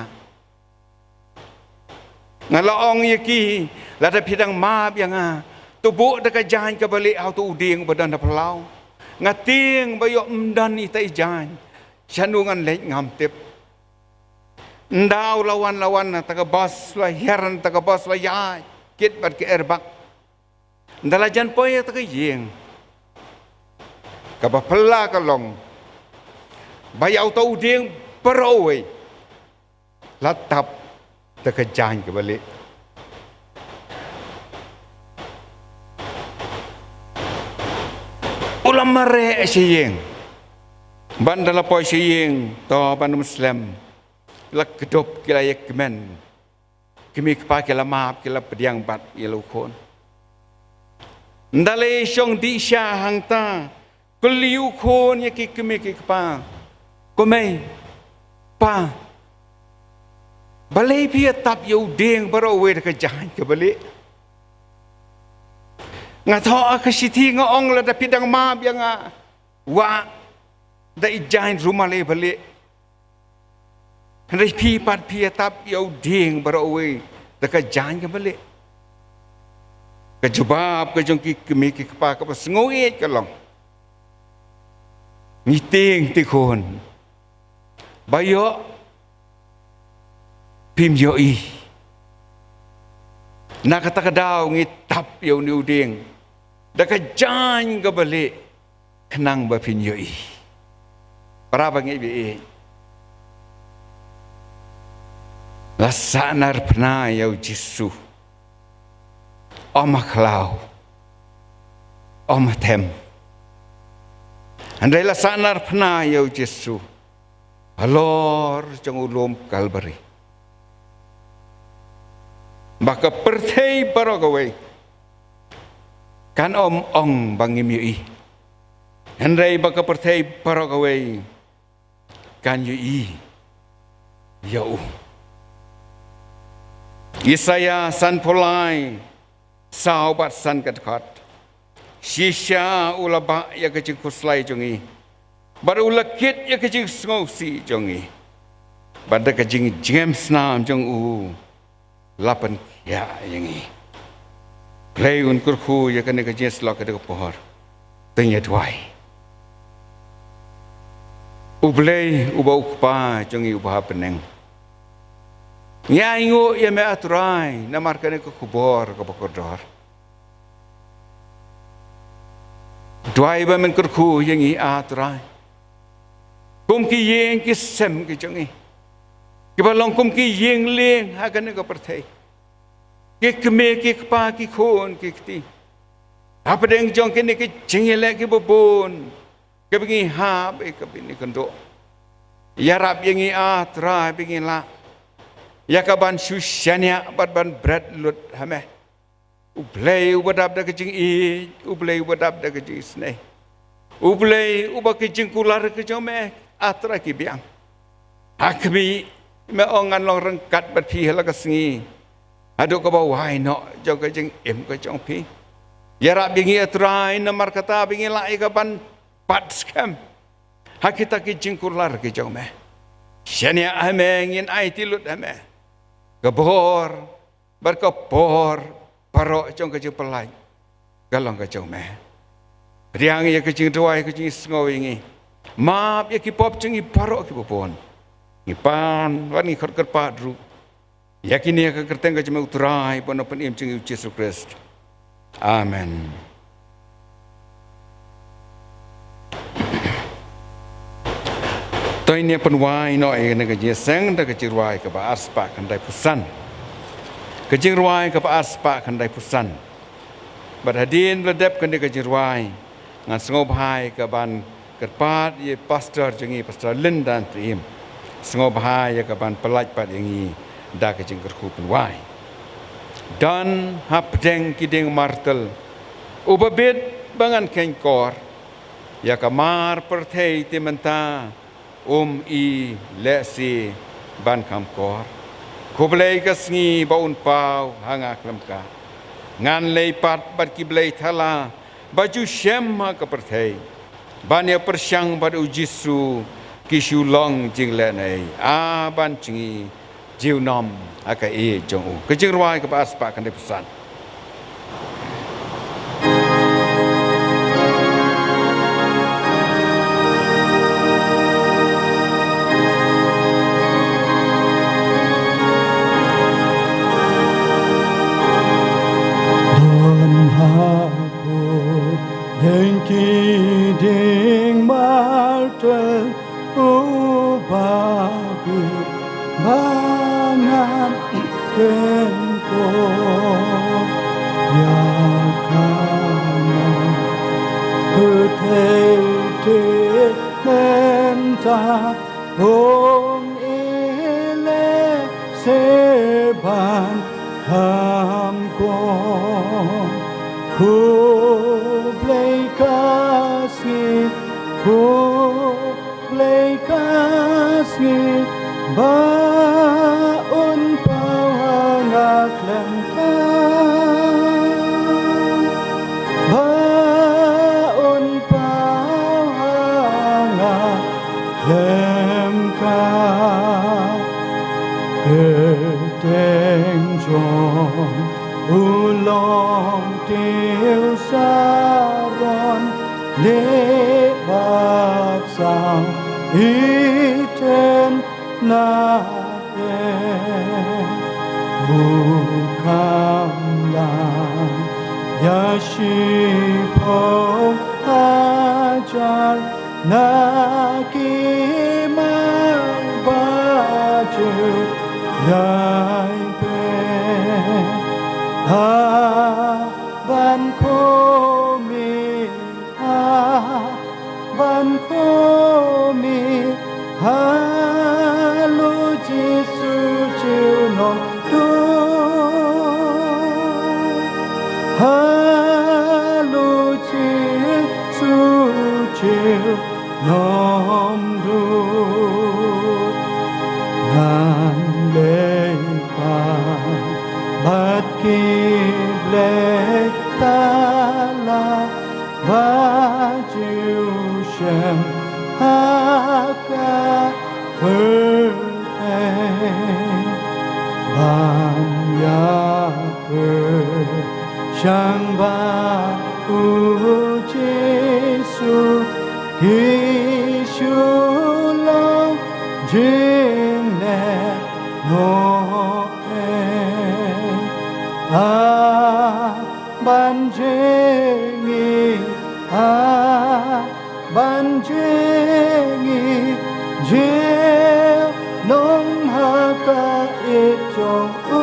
Nga la ong ïa ki, lada phi dang map ïa nga, to buh da ka jaiñ kaba lieh ha uto u dieng ba don ha phyllaw. Nga tieng ba ïoh ym don ita i jaiñ. Shano ngan leit ngam tip." Ynda u la wan, la wan na ta ka bas, la hiar na ta ka bas, la ïaid kit bad ka airbag. Ynda la jan poi ïa ta ka ïing, kaba phylla ka long ba ïa uta u dieng baroh uwei la tap da ka jaiñ kaba lieh. U la mareh sha ïing. Bad ynda la poi sha ïing, to ban ym slem, la kdup, ki la ïakmen. Kmie kpa ki la map, ki la pdiang bad ïa la u khun. Ynda la shong dih sha hangta, kylli u khun ïa ki kmie ki kpa, "Ko mei, pa, balei phi ïa tap ïa u dieng baroh uwei da ka jaiñ kaba lieh?" "Nga thoh ha ka shithi nga ong lada phi dang map ïa nga, wah da i jaiñ rumal iba lieh. Hynrei phi pat phi ïa tap ïa u dieng baroh uwei da ka jaiñ kaba lieh." Ka jubab ka jong ki kmie ki kpa kaba sngew ïeit ka long, "Ngi tieng te khun ba ïoh phim ïohi. Na kata ka daw ngi tap ïa une u dieng da ka jaiñ kaba lieh khnang ba phin ïohi." Para bangeit ba ïeit, la sahnarphna ïa u Jisu. Ym ha khlaw, ym ha them. Hynrei la sahnarphna ïa u Jisu halor jong u lum Kalbari, ba ka pyrthei baroh kawei kan ym ong ba ngim ïohi, hynrei ba ka pyrthei baroh kawei kan ïohi ïa u. Isaïah sanphew lai, saw bad san ka dkhot. Shisha u la bah ïa ka jingkhuslai jong ngi, bad u la kit ïa ka jingsngewsih jong ngi, bad da ka jingjngem snam jong u la pynkhiah ïa ngi. Blei un kyrkhu ïa kane ka jingïasyllok ha kane ka por. To ngin ïa duwai. U Blei uba u Kpa jong ngi uba ha bneng, ngi ainguh ïa me, ah Trai, namar kane ka khubor kaba kordor. Duwai ba men kyrkhu ïa ngi, ah Trai, kum ki ïing ki sem ki jong ngi, kiba long kum ki ïing lieng ha kane ka pyrthei. Ki kmie ki kpa, ki khun ki kti, hapdeng jong kine ki jingïaleh kiba bun kiba ngi hap, eh, kiba ngi kynduh, ïarap ïa ngi, ah Trai, ba ngin lah ïa ka ban shu shaniah bad ban bret lut ha me. U Blei uba dap da ka jingïeit, U Blei uba dap da ka jingisynei, U Blei uba ka jingkular ka jong me, ah Trai, ki biang. Ha khmih, me ong, ngan long ryngkat bad phi ha la ka sngi haduh kaba wai noh jong ka jingim ka jong phi. Ïarap ïa ngi, ah Trai, namar kata ba ngin lah ïa ka ban bat skhem ha kita ki jingkular ki jong me. Shaniah ha me, ngin aiti lut ha me. Ka bor bad ka por baroh jong ka jingpyllait ka long ka jong me. Pdiang ïa ka jingduwai, ka jingsngew ïa ngi. Map ïa ki pop jong ngi baroh kiba bun. Ngi pan bad ngi khot kyrpad ruh ïa kine ha ka kyrteng ka jong me, U Trai bad U Nongpynim jong ngi U Jisu Khrist. Amen. To ngin ïa pynwai noh ïa kane ka jingïaseng da ka jingrwai kaba arspah khyndaiphew san. Ka jingrwai kaba arspah khyndaiphew san. Bad hadien ba la dep kane ka jingrwai, ngan sngewbha ïa ka ban kyrpad ïa pastor jong ngi, Pastor Lyndan Tyngim. Sngewbha ïa ka ban pyllait pat ïa ngi da ka jingkyrkhu pynwai. Don hapdeng ki dieng martel uba bit ba ngan kheiñ kor, ïa ka mar pyrthei te mynta um i lehse ban kham kor. Khublei ka sngi ba un paw ha nga khlem ka. Ngan leit pat bad ki blei thala ba ju shem ha ka pyrthei, ban ïa pyrshang bad U Jisu, ki shu long jinglehnohei, a ban jngi junom ha ka ïing jong u. Ka jingrwai kaba arspah khyndaiphew san. Don hapdeng ki dieng martel uba bit ba ngan kheiñ kor, ïa ka mar pyrthei te mynta um i lehse ban kham kor. Khublei ka sngi, khublei ka sngi ba un paw ha nga khlem ka, ba un paw ha nga khlem ka. Kyrteng jong u long tiew saron, leh bad saw ïthuh na pdeng. U kham lah ïa shiphew hajar na ki mar ba ju ïai peit. Ha ban khmih, ha ban khmih halor Jisu junom duh, halor Jisu junom duh. Ngan leit pat bad ki blei thala ba ju shem ha ka pyrthei, ban ïa pyrshang bad U Jisu, ki shu long jinglehnohei. A ban jngi, a ban jngi, junom ha ka ïing jong u,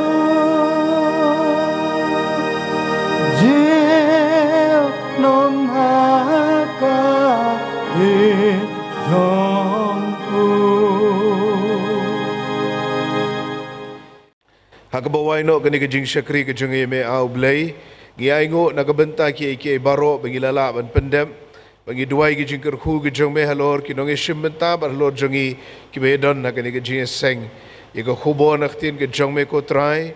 junom ha ka ïing jong u. Ha kaba wai noh kane ka jingshakri ka jong ngi, me A U Blei, ngi ainguh na ka bynta kiei kiei baroh ba ngi la lah ban pyndep, ba ngi duwai ki jingkyrkhu ki jong me halor ki nongïashim bynta bad halor jong ngi kiba ïadon ha kane ka jingïaseng ïa ka khubor na ka ktien ka jong me, ko Trai,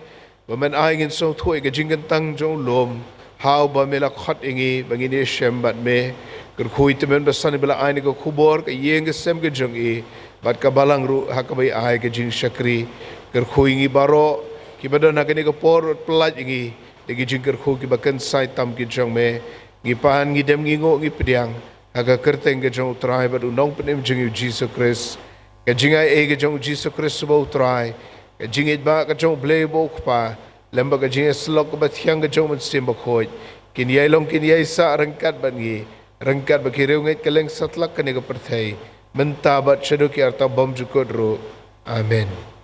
ba men ai ngin sngewthuh ïa ka jingkyntang jong u lum ha uba me la khot ïa ngi ba ngin ïashem bad me. Kyrkhu ïa i tymmen basan iba la ai ïa ka khubor, ka ïing ka sem ka jong i bad ka balang ruh ha kaba i ai ka jingshakri. Kyrkhu ïa ngi baroh kiba don ha kane ka por, bad pyllait ïa ngi da ki jingkyrkhu kiba kynsai tam ki jong me. Ngi pan, ngi dem, ngi nguh, ngi pdiang ha ka kyrteng ka jong u Trai bad u Nongpynim jong ngi u Jisu Khrist. Ka jingaiei ka jong u Jisu Khrist uba u Trai, ka jingïeit ba ka jong u Blei uba u Kpa, lem bad ka jingïasyllok kaba thiang ka jong u Mynsiem Bakhuid, kin ïai long kin ïai sah ryngkat bad ngi, ryngkat bad ki riewngeit kylleng satlak kane ka pyrthei, mynta bad shaduh ki arta bymjukut ruh. Amen.